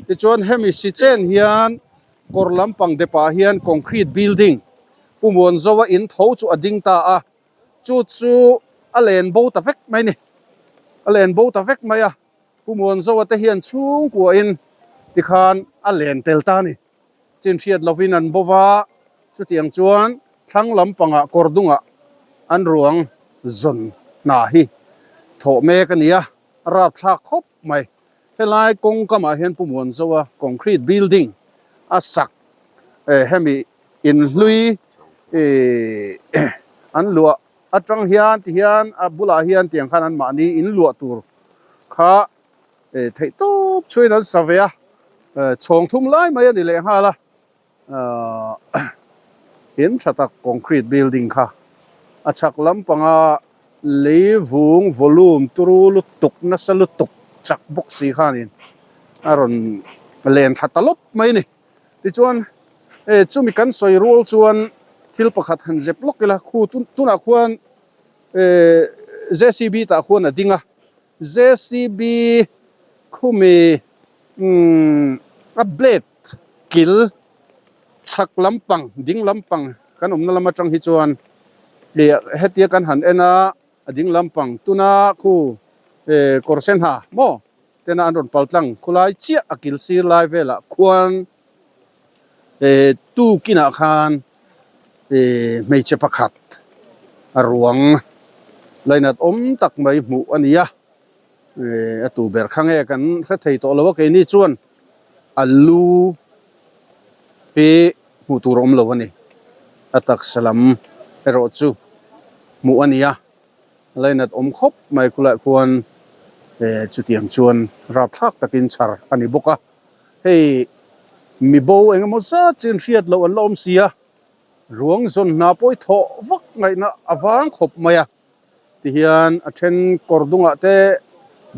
tichuan hemi si chen hian kawr lampang depah hian concrete building Pu Muanzoa in tho chu a ding ta a, chu chu a len bo ta vek mai a ni. A len bo ta vek mai a, Pu Muanzoa te hian chhungkuahin tikhan a len tel ta a ni. Chin hriat lovin an bo va, chutiang chuan thlang lampangah kawr dungah an ruang zawn hna hi thawh mek a ni a, a rapthlak khawp mai. Helai kawng kamah hian Pu Muanzoa concrete building a sak hemi inhlui an luah atang hian tihian a bulah hian tiang khan anmahni inluah tur kha Theih tawp chhuain an sa ve a, chhawng thum lai mai a ni leh nghal a, in tha tak concrete building kha a chhak lampanga lei vung volume turu lutuk nasa lutuk chak bawk si khanin a rawn len thla ta lawp mai a ni. Tichuan chumi kan sawi rual chuan thil pakhat han zep lawk ila khu tunah khuan JCB tah khuan a ding a. JCB khumi a blade kil chhak lampang ding lampang kan awmna lam atang hi chuan hetia kan han en a a ding lampang tuna khu kawr sen ha maw tena an rawn pal tlang khulai chiah a kil sir lai velah khuan Tukinah khan hmeichhe pakhat a ruang lainat awm tak mai hmuh a ni a, a tu ber kha nge kan hre thei tawh lo a, keini chuan a lu hi hmuh tur a awm lo a ni, a taksa lam erawh chu hmuh a ni a, lainat awm khawp mai khulaiah khuan chutiang chuan rapthlak takin chhar a ni bawk a. Hei mi bo eng emaw zat chin hriat loh an la awm si a, ruang zawn hna pawh i thawh vak ngaihna a vang khawp mai a. Tihian a then kawr dungah te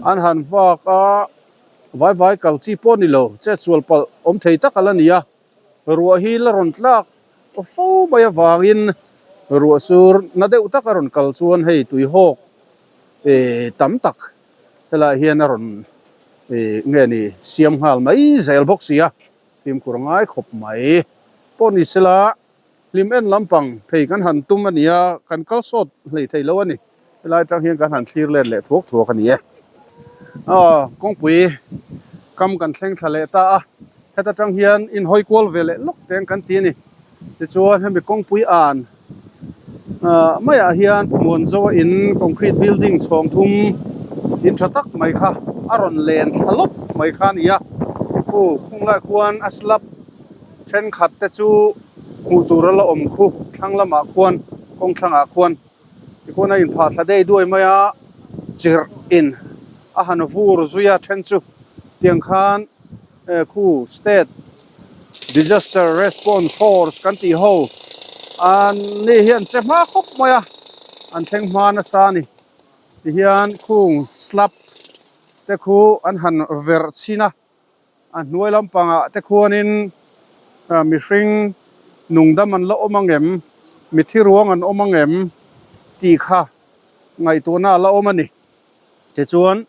an han vak a, vai vai kal chi pawh a ni lo, chetsual palh awm thei tak a la ni a. Ruah hi la rawn tlak fo mai avangin ruah sur na deuh tak a rawn kal chuan hei tuihawk tam tak Helaiah hian a rawn nge ni siam nghal mai zel bawk si a, fimkhur a ngai khawp mai. Pawh ni sela hlim en lampang phei kan han tum a nia, kan kal sawt hlei thei lo a ni. Helai atang hian kan han thlir let leh thuak thuak a ni e. Aw kawngpui kam kan thleng thla leh ta a, heta tang hian inhawi kual ve leh lawk teng kan ti a ni. Tichuan hemi kawngpui an maiah hian Muanzoa in concrete building chhawng thum in tha tak mai kha a rawn len thla lawp mai kha a ni a, khu khung lai khuan a slab thenkhat te chu hmuh tur a la awm khu thlang lamah khuan kawng thlangah khuan tikhuan a inphah thla dei duai mai a chirh in a han vur zui a then chu tiang khan. Khu State Disaster Response Force kan tih ho an ni hian che hma khawp mai a, an thleng hma nasa a ni. Tihian khung slab te khu an han verh chhin a, a hnuai lampangah te khuanin mihring nungdam an la awm ang em, mithi ruang an awm ang em tih kha ngaihtuahna a la awm a ni. Tichuan,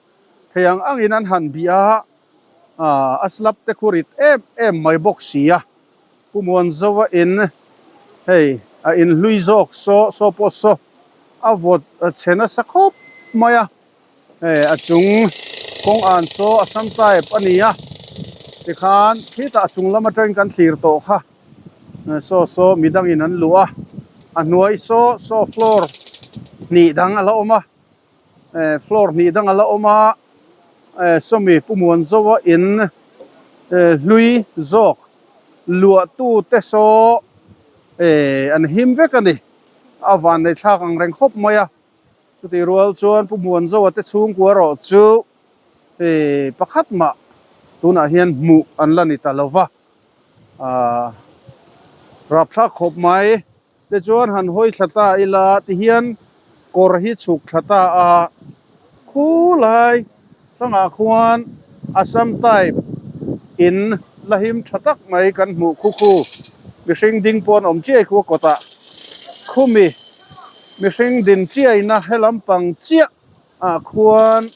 thei ang angin an han bih a, a slab te khu rit em em mai bawk si a. Pu Muanzova in hei a in hlui zawk saw saw pawh saw a vawt chhe nasa khawp mai a, hei a chung kawng an saw Assam type a ni a, tikhan khitah a chung lam atangin kan thlir tawh kha saw saw midangin an luh a, a hnuai saw saw floor hnih dang a la awm a. Floor hnih dang a la awm a, sawmi Pu Muanzoa in hlui zawk luahtu te saw an him vek a ni. A vannei thlak ang reng khawp mai a, chutih rual chuan Pu Muanzoa te chhungkua erawh chu pakhat mah tunah hian hmuh an la ni ta lo va, rapthlak khawp mai. Tichuan han hawi thla ta ila tihian kawr hi chhuk thla ta a, khulai tlangah khuan Assam type in la him tha tak mai kan hmuh khu khu mihring ding pawh an awm chiai khu a kawtah khumi mihring din chiaina he lampang chiah ah khuan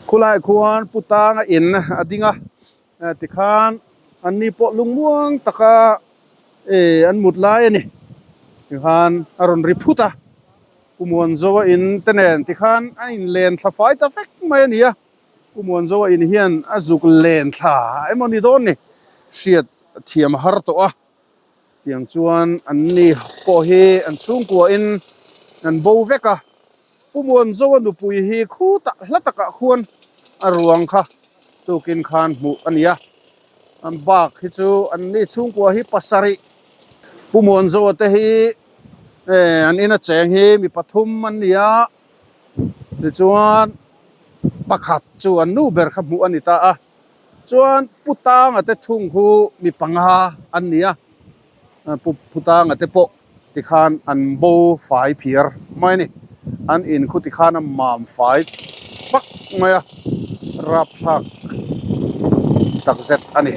khulaiah khuan pu tanga in a ding a. Tikhan anni pawh lungmuang taka an mut lai a ni. Tikhan a rawn ri phut a, Pu Muanzoa in te nen tikhan a inlen thla fai ta vek mai a ni a. Pu Muanzoa in hian a zuk len thla emaw ni dawn ni hriat thiam a har tawh a. Tiang chuan anni pawh hi an chhungkua in an bo vek a. Pu Muanzoa nupui hi khutah hla takah khuan a ruang kha tukin khan hmuh a ni a, an bak hi chu an ni chhungkua hi pasarih. Pu Muanzoa te hi an ina cheng hi mi pathum an ni a, tichuan pakhat chu an nu ber kha hmuh a ni ta a, chuan Pu Tanga te thung khu mi panga an ni a. Pu Tanga te pawh tikhan an bo fai phiar mai a ni. An in khu tikhan a mam fai pak mai a, rapthlak takzet a ni.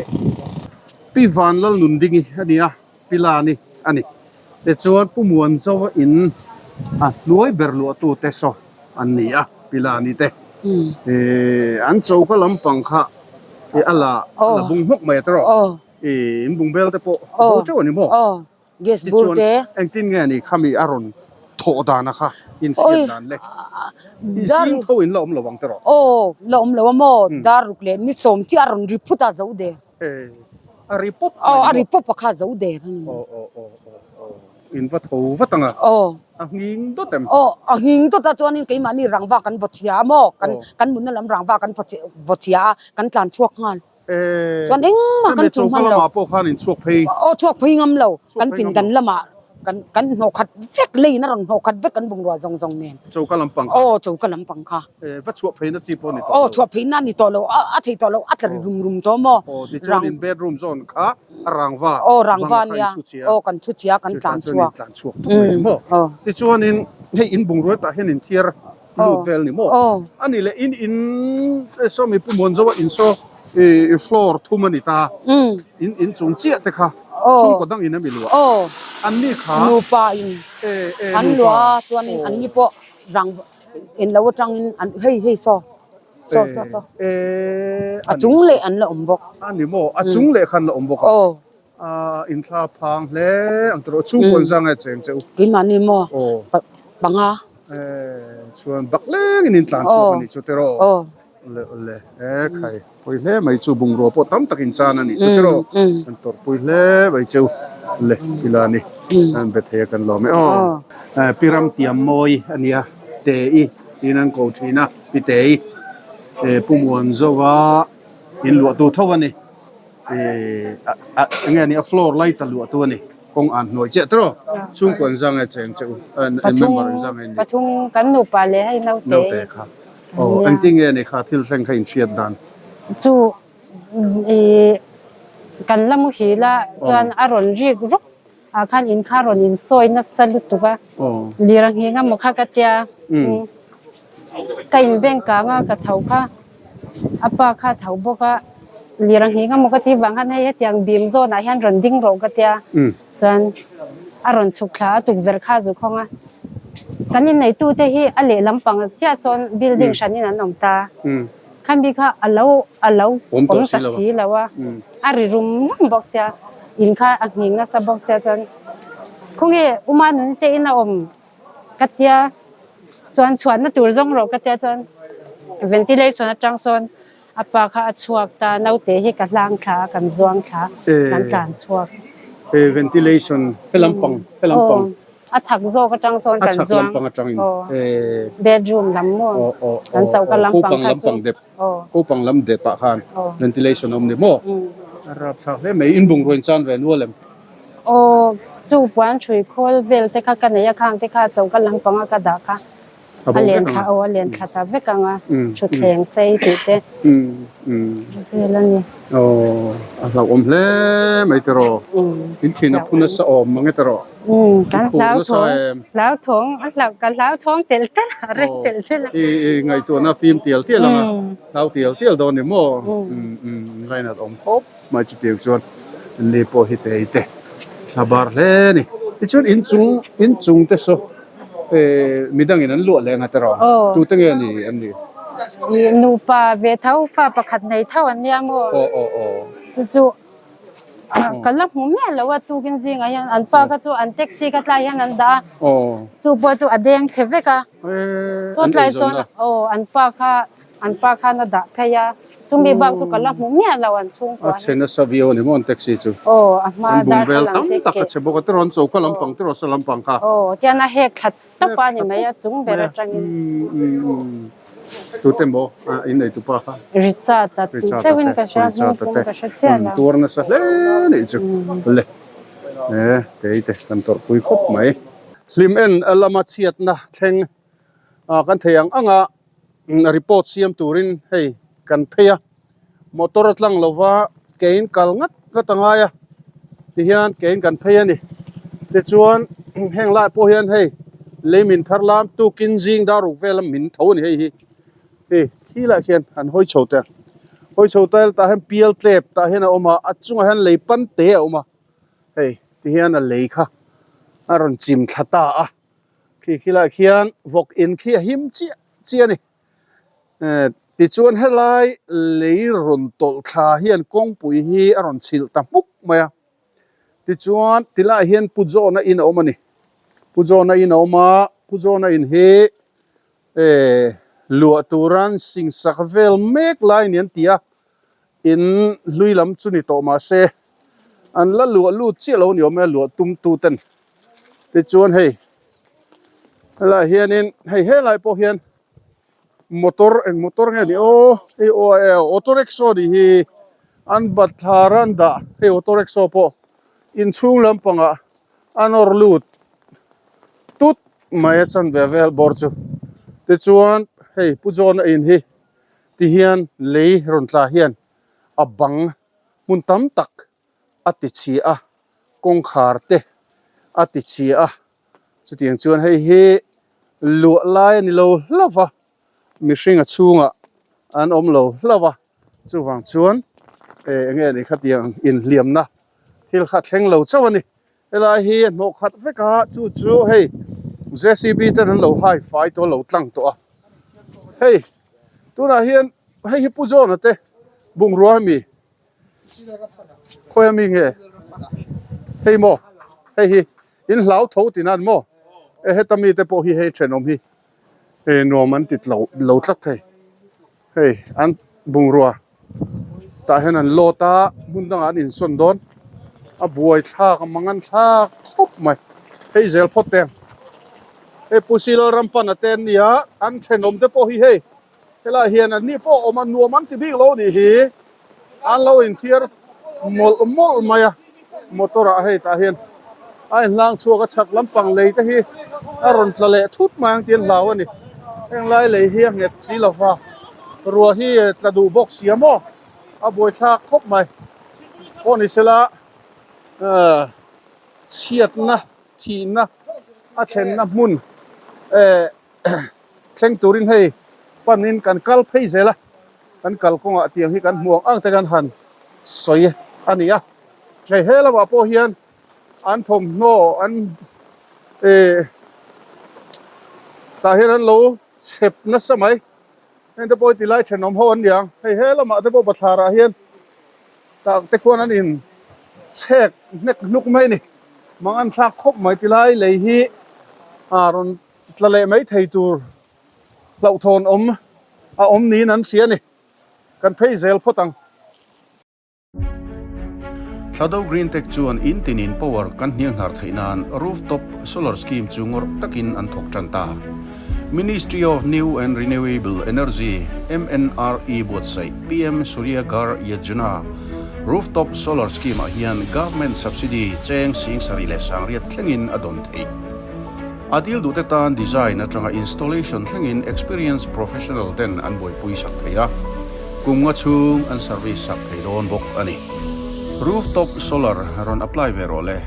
Pi Vanlalnundingi a ni a, Pi Lani a ni. Tichuan Pu Muanzova in a hnuai ber luahtute saw an ni a, Pi Lani te. An choka lampang kha a la bung hmawk mai a tawh. I in bung bel te pawh bo teuh a ni maw? Aw, gas bur te. Engtin nge ni khami a rawn thawh dan a kha in hriat dan le? I zing tho in la awm lo ang tiraw? Aw, la awm lo a maw? Dar ruk leh ni sawm chiah a rawn ri phut a zo der. A ri pawp mai ni maw? Aw, a ri pawp a kha zo der a ni maw? Aw, aw, aw, aw, in va tho vat ang a? Aw. A nghing dawt em? Aw, a nghing dawt a chuanin keimahni rangva kan vaw chhia a maw? Kan munna lam rangva kan vaw chhia a, kan tlan chhuak nghal. Chuan engmah kan tum hman lo. Pawh khan in chhuak phei. Aw chhuak phei ngam lo. Kan pindan lamah kan kan hnawh khat vek leiin a rawn hnawh khat vek kan bungrua zawng zawng nen. Choka lampang kha. Aw choka lampang kha. Va chhuah pheina chi pawh a ni tawh lo. Aw chhuah pheina a ni tawh lo. A thei tawh lo. A tla ri rum rum tawh maw. Aw tichuan in bedroom zawn kha a rangva. Aw rangva nia. Aw kan thu chhia kan tlan chhuak. Tlan chhuak thuk mai maw. Tichuanin hei in bungrua tah hian in thiar lut vel ni maw? A ni leh in in saw mi Pu Muanzoa in saw i floor thum a ni ta. In in chung chiah te kha chhungkaw dang in a mi luah. An ni kha nupa in an luah a chuan in an ni pawh rang in lo atangin an hei hei saw saw saw saw a chung leh an la awm bawk. A ni maw? A chung leh khan la awm bawk a. A inthla phang hle ang tawh chhungkawn zang e cheng che u. Keimahni maw panga. Chuan bak lengin in tlan chhuak a nih chu tiraw. Awle awle e khai pawi hle mai chu bungrua pawh tam tak in chan a nih chu tiraw. Kan tawrhpui hle mai cheu le ila ni. An be thei a kan lawm e aw. Pi Ramtiam mawi a nia Tei tiin an ko thin a Pi Tei Pu Muanzova in luahtu tho a ni. Enge a nih a floor lai ta luah tu a ni kawng an hnuai chiah tawh chhungkaw an zang e cheng che u member an zang e ni pathum kan nupa leh hei naute naute kha aw engtin nge ni kha thil thleng kha in hriat dan chu i kan la muhil a chuan a rawn rik rup ah khan in kha rawn in sawi nasa lutuk a lir a nghing a maw kha ka tia ka in bank kang a ka tho kha a pa kha a tho bawk a lir a nghing a maw ka tih vang khan hei hetiang bim zawn ah hian rawn ding rawh ka tia chuan a rawn chhuk thla a tukverh kha a zu khawng a. Kan inneitute hi a lehlam pang chiah sawn building hranin an awm ta. Khami kha a lo a lo awm ta si lo a, a ri rum rum bawk sia, in kha a nghing nasa bawk sia chuan khawnge Uma nuni te in a awm ka tia chuan chhuahna tur zawng rawh ka tia chuan ventilation atang sawn A pa kha a chhuak ta, naute hi ka hlang thla a, kan zuang thla, kan tlan chhuak. E ventilation he lampang, he lampang. Aw, a chhak zawk atang sawn kan zuang. A chhak lampang atangin. Aw, bedroom lam maw, kan choka lampang kha chu. Kopang dep, kopang lam dep ah khan ventilation a awm ni maw? A rapthlak hle mai, in bungrua in chan ve nual em? Aw, chu puan hrui khawl vel te kha ka nei a, khang te kha choka lampang a ka dah kha. A len thla aw a len thla ta vek ang a, thutthleng sei tih te vel a ni. Aw a hlauhawm hle mai tiraw, in thin a phu nasa awm mang e tiraw? Kan hlauthawng hlauthawng a hlauh ka hlauthawng telh telh a rei telh telh a. I ngaihtuahna fim tial tial ang a, hlau tial tial dawn ni maw? Ngainat awm khawp mai chutiang chuan ni pawh hi tei te thla bar hle a ni. Tichuan inchung inchung te saw Eh midangin an luah leh anga tiraw? Tute nge ni an nih? Ih nupa ve tho fa pakhat nei tho an nia maw? Aw aw aw. Chu chu ka la hmu miah lo a tukin zingah hian an pa kha chu an taxi kha tlai hian an dah a. Aw. Chu pawh chu a deng chhe vek a. Eh Chu tlai chuan aw an pa kha An pa khan a dah phei a, chumi bak chu ka la hmu miah lo an chhungkua hi. A chhe nasa viau a ni maw an taxi chu? Aw, a hma An bung vel darthlalang tam te tak a keh. chhe bawk a, tiraw an choka lampang tiraw sa lampang kha. Aw, tian a hek thla tawp a ni mai a chung ber atangin. Tute maw in nei tupa kha? Richard a tih chauhin ka hria, hming pum ka hre chiah lo. An tuar nasa hle nih chu le. E, kei te kan tawrhpui khawp mai. Hlim en lama chhiatna thleng kan thei ang ang a. Report siam turin hei kan phei a, motor a tlang lova kein kal ngat ngat a ngai a, tihian kein kan phei a ni. Tichuan heng lai pawh hian hei lei min thar lam tukin zing dar ruk vel a min tho a ni hei hi. Hei khi lai khian an hawi chho teh ang, hawi chho ta ila tah hian pial tlep tah hian a awm a, a chungah hian lei pan te a awm a, hei tihian a lei kha a rawn chim thla ta a. Khi khilaiah khian vawk in khi a him chiah chiah a ni. Tichuan helai lei rawn tawlh thla hian kawngpui hi a rawn chhilh ta hmuk mai a. Tichuan tilaiah hian Pu John-a in a awm a ni. Pu John-a in a awm a, Pu John-a in hi luah turan singsak vel mek lai ni an ti a. In hlui lam chu ni tawh mahse an la luah lut chiah lo ni awm e a luah tum tu ten tichuan hei helaiah hianin hei helai pawh hian motor eng motor nge ni aw hei aw e auto rickshaw nih hi an bathlar a an dah hei auto rickshaw pawh inchhung lampangah a nawr lut tut mai a chanve vel bawr chu tichuan hei Pu John a in hi. Ti hian lei rawn tla hian a bang hmun tam tak a ti chhia a, kawngkhar te a ti chhia a, chutiang chuan hei hi luah lai a ni lo hlauh va, mihring a chhungah an awm lo hlauh a, chuvang chuan eng nge ni khatiang inhliamna thil kha thleng lo chauh a ni. Helai hi a hnawh khat vek a, chu chu hei JCB ten an lo hai fai tawh a lo tlang tawh a, hei tunah hian hei hi Pu John-a te bungrua ami khawi ami nge hei maw hei hi in hlau tho tih nan maw e heta mi te pawh hi hei thenawm hi e nuam an ti tlo lo tlat thei. Hei an bungrua tah hian an load a hmun dangah an insawn dawn a buai thlak a mang an thlak khawp mai hei zel phawt teng hei Pu Silal Rampana te an nia an thenawm te pawh hi hei helaiah hian an ni pawh a awm a nuam an ti bik lo a nih hi an lo inthiar mawlh mawlh mai a. Motor ah hei tah hian a inhlang chhuak a chhak lampang lei te hi a rawn tla leh thut mai ang tih an hlau a ni. Heng lai lei hi a nghet si lo va, ruah hi tla duh bawk si a maw? A buaithlak khawp mai. Pawh ni sela ahh chhiatna thihna a thlenna hmun eh thleng turin hei panin kan kal phei zel a, kan kalkawngah tiang hi kan hmu ang ang te kan han sawi a ni a, hei he lamah pawh hian an thawmhnaw an eh. Tah hian an lo chep nasa mai. Heng te pawh hi tilai thenawm ho an ni ang. Hei he lamah te pawh bathlar ah hian tah te khuan an in chhek hnek hnuk mai a ni. Mang an thlak khawp mai tilai lei hi ah rawn tla leh mai thei tur hlauhthawn awm a awm niin an hria a ni. Kan phei zel phawt ang. Thlado Green Tech chuan in tinin power kan hnianghnar theih nan rooftop solar scheme chu ngawrh takin an thawk tan ta. Ministry of New and Renewable Energy, MNRE, buatsaih PM Surya Ghar Yojana rooftop solar scheme ah hian government subsidy cheng 7600 thlengin a dawn theih. A dil duhte tan design atanga installation thlengin experienced professional ten an buaipui sak thei a, kum nga chhung an service sak thei dawn bawk a ni. Rooftop solar rawn apply ve rawh le.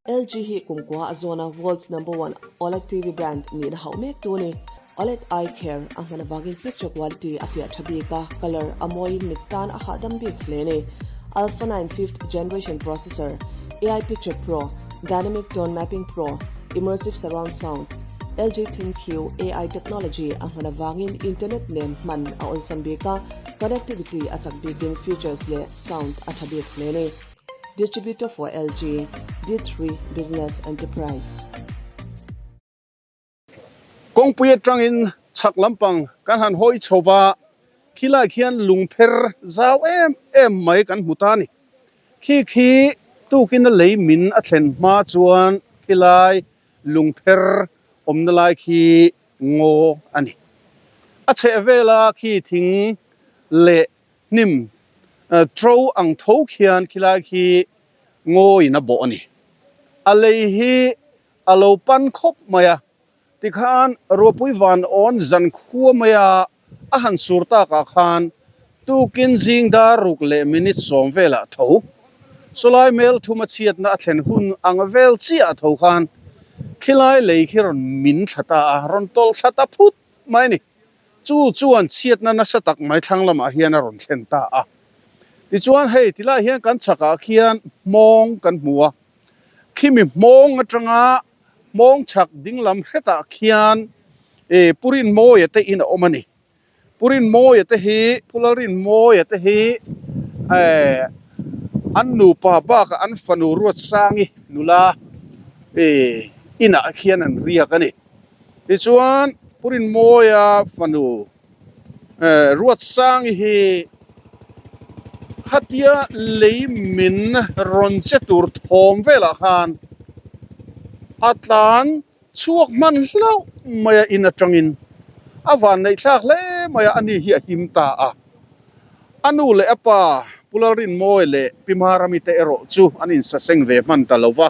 LG hi kumkua a zawn a world's number one OLED TV brand nihna hauh mek tu a ni. OLED Eye Care a hman avangin picture quality a fiah tha bik a, colour a mawiin mit tan a hahdam bik hle a ni. Alpha 9 fifth generation processor, AI Picture Pro, Dynamic Tone Mapping Pro, Immersive Surround Sound, LG ThinQ AI technology a hman avangin internet nen hman a awlsam bik a, connectivity a chak bikin features leh sound a tha bik hle a ni. Distributor for LG, D3 Business Enterprise. Kawngpui atangin chhak lampang kan han hawi chho va, khilai khian lungpher zau em em mai kan hmu ta a ni. Khi khi tukin a lei min a thlen hma chuan khilai lungpher awmna lai khi ngaw a ni. A chhehvela khi thing leh hnim ṭo ang tho khian khilai khi ngawiin a bawh a ni. A lei hi A lo pan khawp mai a, tikhan Ruahpui van awn zan khua mai a a han sur takah khan tukin zing dar ruk leh minute sawm velah tho sawlai mel thuma chhiatna a thlen hun ang vel chiah a tho khan khilai lei khi rawn min thla ta a, rawn tawlh thla ta phut mai a ni. Chu chuan chhiatna nasa tak mai thlang lamah hian a rawn thlen ta a. Tichuan hei tilai hian kan chhakah khian hmawng kan hmu a. Khimi hmawng atanga hmawng chhak dinglam hretah khian eh Pu Rinmawia te in a awm a ni. Pu Rinmawia te hi, Pu Lalrinmawia te hi eh an nupa bakah an fanu Ruatsangi nula eh inah khian an riak a ni. Tichuan Pu Rinmawia fanu Ruatsangi hi khatia lei min rawn che tur thawm velah khan a tlan chhuak hman hlauh mai a in atangin a van neih thlak hle mai a, ani hi a him ta a. A nu leh a pa Pu Lalrinmawi leh Pi Marami te erawh chu an insaseng ve hman ta lo va.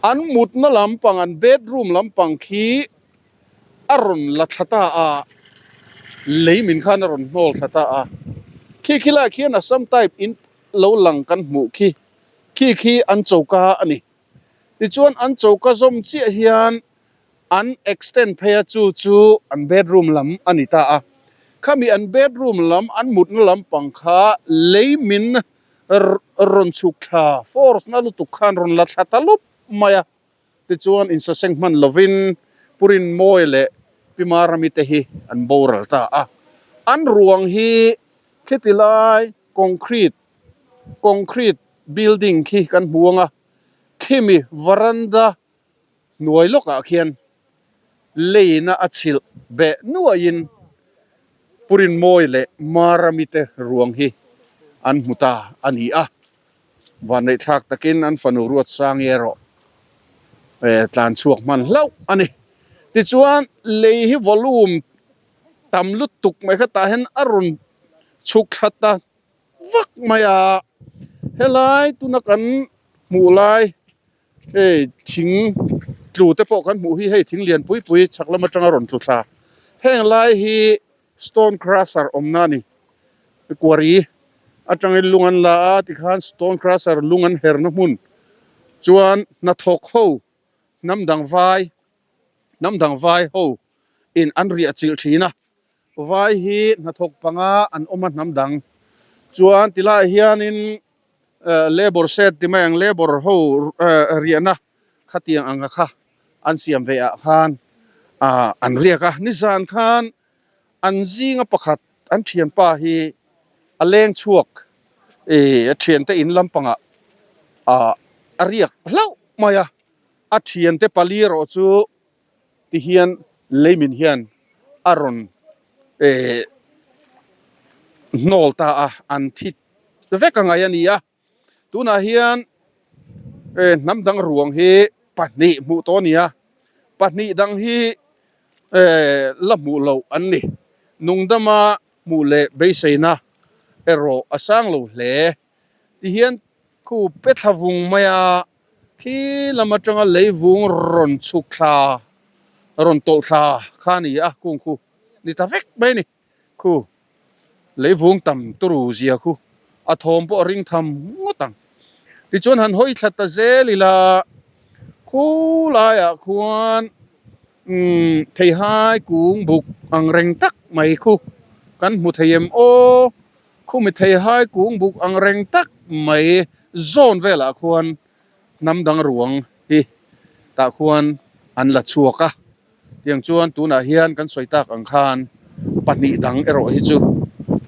An mutna lampang an bedroom lampang khi a rawn la thla ta a, lei min khan a rawn hnawl thla ta a. Khi khi lai khian Assam type in lo lang kan hmuh khi, khi khi an choka a ni. Tichuan an choka zawm chiah hian an extend phei a chu chu an bedroom lam a ni ta a. Khami an bedroom lam an mutna lampang kha lei min rawn chhuk thla force na lutuk khan rawn la thla ta lup mai a. Tichuan insaseng hman lovin Pu Rinmawi leh Pi Marami te hi an boral ta a. An ruang hi khiti lai concrete concrete building khi kan hmu ang a, khimi varanda hnuai lawkah khian leina a chhilh beh nuaiin Pu Rinmawi leh Marami te ruang hi an hmu ta a ni a. Vanneih thlak takin an fanu Ruatsangi erawh tlan chhuak hman hlauh a ni. Tichuan lei hi volume tam lutuk mai kha tah hian a rawn chhuk thla ta vak mai a. Helai tuna kan hmuh lai hei thing tlu te pawh kan hmuh hi hei thing lian pui pui chhak lam atanga rawn tlu thla. Heng lai hi Stone crusher awmna a ni. Quarry atangin lung an la a tikhan stone crusher lung an herna hmun chuan hnathawk ho hnam dang vai hnam dang vai ho in an riah chilh thin a. Vai hi hnathawk panga an awm a hnam dang chuan tilaiah hianin. Labour shed ti mai ang labour ho riahna khatiang anga kha an siam ve ah khan an riak a. Nizan khan an zinga pakhat an thianpa hi a leng chhuak a thiante in lampangah a riak hlauh mai a, a thiante pali erawh chu ti hian leimin hian a rawn hnawl ta a, an thi vek a ngai a ni a. Tunah hian hnam dang ruang hi pahnih hmuh tawh a ni a, pahnih dang hi la hmuh loh an ni. Nungdama hmuh leh beiseina erawh a sang lo hle. Tihian khu pe thla vung mai a, khi lam atanga leivung rawn chhuk thla, rawn tawlh thla kha a ni a, kung khu ni ta vek mai a ni. Khu leivung tam turu zia khu a thawm pawh a ring tham ngawt ang. Tichuan han hawi thla ta zel ila, khu laiah khuan umm theihai kung buk ang reng tak mai khu kan hmu thei em aw? Khumi theihai kung buk ang reng tak mai zawn velah khuan hnam dang ruang hi tah khuan an la chhuak a. Tiang chuan tunah hian kan sawi tak ang khan pahnih dang erawh hi chu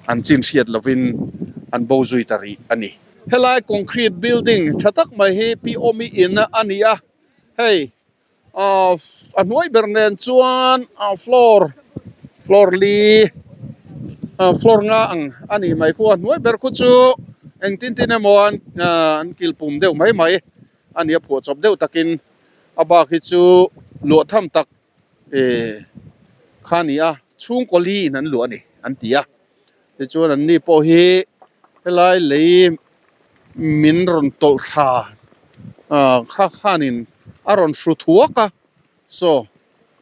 an chin hriat lovin an bo zui ta rih a ni. Helai concrete building tha tak mai hi Pi Awmi in a ni a, hei a hnuai ber nen chuan floor floor li floor nga ang a nih mai khu a hnuai ber khu chu engtin tin emaw an an kilpum deuh mai mai a ni a phuahchawp deuh takin a bak hi chu luah tham tak eh kha a ni a chhungkaw li in an luah a ni an ti a tichuan an ni pawh hi helai lei min rawn tawlh thla ah kha khanin a rawn hru thuak a saw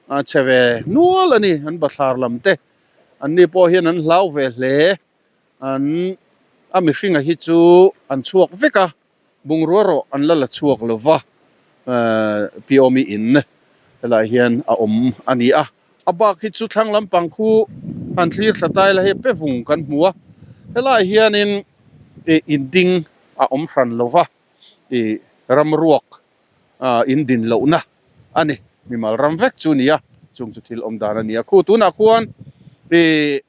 a chhe ve nual a ni an bathlar lam te an ni pawh hian an hlau ve hle an a mihringa hi chu an chhuak vek a. Bungrua rawh an la la chhuak lo va, Pi Awmi in helaiah hian a awm a ni a. A bak hi chu thlang lampang khu han thlir thla tai la hei pe vung kan hmu a, helaiah hianin in ding a awm hran lo va, ih ramruak in din lohna a ni. Mimal ram vek chu a ni a, chung chu thil awm dan a ni a. Khu tunah khuan ih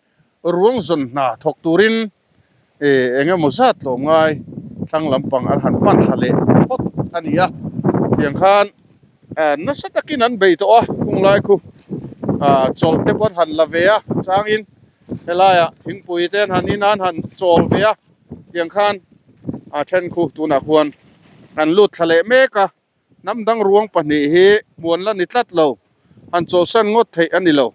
ruang zawn hna thawk turin eng emaw zat tlawm ngai thlang lampang an han pan thla leh phawt a ni a tiang khan nasa takin an bei tawh a kung lai khu ah chawlh te pawh an han la ve a changin helaiah thingpui te an han in a an han chawl ve a tiang khan a then khu tunah khuan an lut thla leh mek a. Hnam dang ruang pahnih hi hmuan la ni tlat lo, han chawlhsan ngawt theih a ni lo.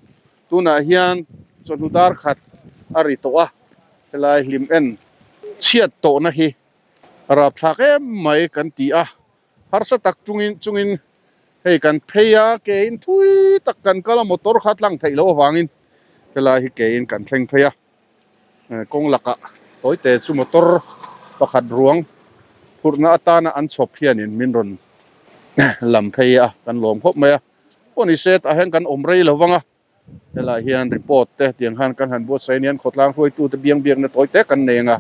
Tunah hian chawhnu dar khat a ri tawh a, helai hlim en chhiat tawhna hi rapthlak em mai kan ti a, harsa tak chungin chungin hei kan phei a, kein thui tak kan kal a, motor kha tlang theih loh avangin helai hi kein kan thleng phei a. Kawng lakah tawite chu motor pakhat ruang phurhna atana an chhawp hianin min rawn lam phei a, kan lawm khawp mai a. Pawh ni se tah hian kan awm rei lo vang a, helaiah hian report te tiang khan kan han buatsaih anian khawtlang hruaitute biang biakna tawite kan nei ang a,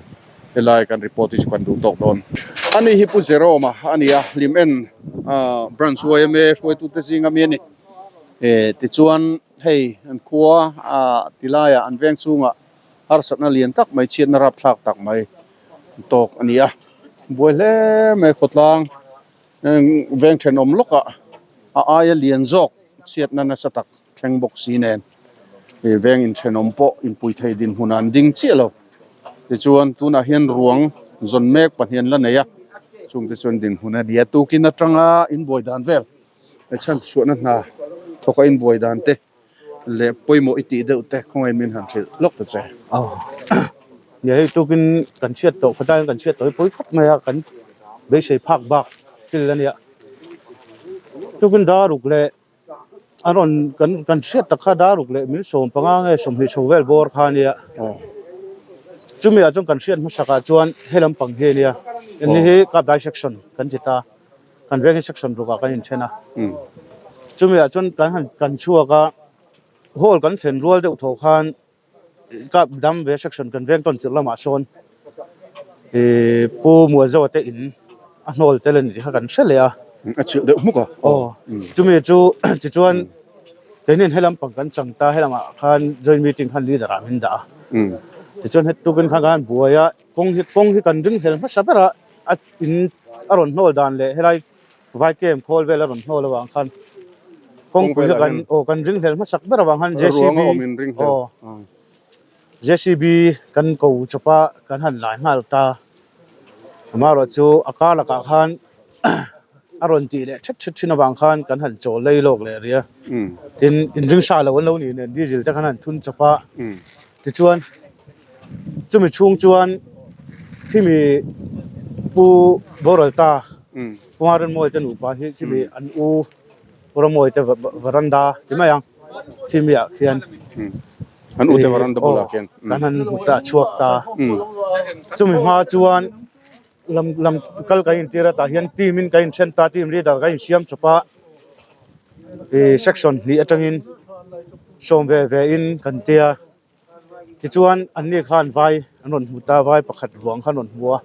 helai kan report hi chu kan duh tawk dawn. Ani hi Pu Jerome-a a ni a, Hlimen Branch yma hruaitute zinga mi a ni. Tichuan. Hei an khua a ti laiah an veng chungah harsatna lian tak mai chhiatna rapthlak tak mai an tawk a ni a, buai hle mai khawtlang veng thenawm lawkah a aia lian zawk chhiatna nasa tak thleng bawk si nen ih veng inthenawm pawh inpui thei dinhmunah an ding chiah lo. Tichuan tunah hian ruang zawn mek pahnih an la nei a, chungte chuan dinhmun a ni a, tukin atanga inbuai dan vel. He chhan chhuahna hna thawk a inbuai dan te leh pawimawh i tih deuh te khawngaih min han hrilh lawk ta che. Aw nia hei tukin kan chhiat tawh khawtlaiin kan chhiat tawh hi pawi khawp mai a kan beisei phak bak thil a nia. Tukin daruk leh a rawn kan kan hriat tak kha daruk leh min 15 nge 20 chho vel bawr kha a nia. Chumi ah chuan kan hriat hmasak ah chuan he lampang hi a nia. Hei hi cup dissection kan ti ta. Kan veng hi section rukah kan inthen a, chumi ah chuan kan han kan chhuak a, hall kan thlen rual deuh tho khan ka dam ve section kan veng tawn tirh lamah sawn Ih Pu Mualzawa te in a hnawl tel a ni tih kha kan hre leh a. A chilh deuh hmuk a. Aw chumi chu tichuan keinin he lampang kan chang ta helamah khan joint meeting khan leader ah min dah a. Tichuan hetukin khan kan buai a kawng hi kawng hi kan ring hlel hmasa ber a a in a rawn hnawl dan leh helai vai camp khawl vel a rawn hnawl avang khan kawngpui hi kan aw kan ring hlel hmasak ber avang khan JCB aw. JCB kan ko chawp a kan han lai nghal ta amaherawh chu a kar lakah khan a rawn tih leh thet thet thin avang khan kan han chawl lei lawk leh rih a tin inring sa lo an lo nih nen diesel te khan han thun chawp a tichuan chumi chhung chuan khimi pu boral ta Pu Ngarinmawii te nupa hi khimi an u Pu Ramawii te varanda ti mai ang khimi ah khian. An ute varanda bulah khian. Kan han hmu ta chhuak ta. Chumi hma chuan lam lam kal kan intir a tah hian team in kan inthen ta team leader kan insiam chawp a ih section hnih atangin sawm ve ve in kan tia tichuan anni khan vai an rawn hmu ta vai pakhat ruang kha an rawn hmu a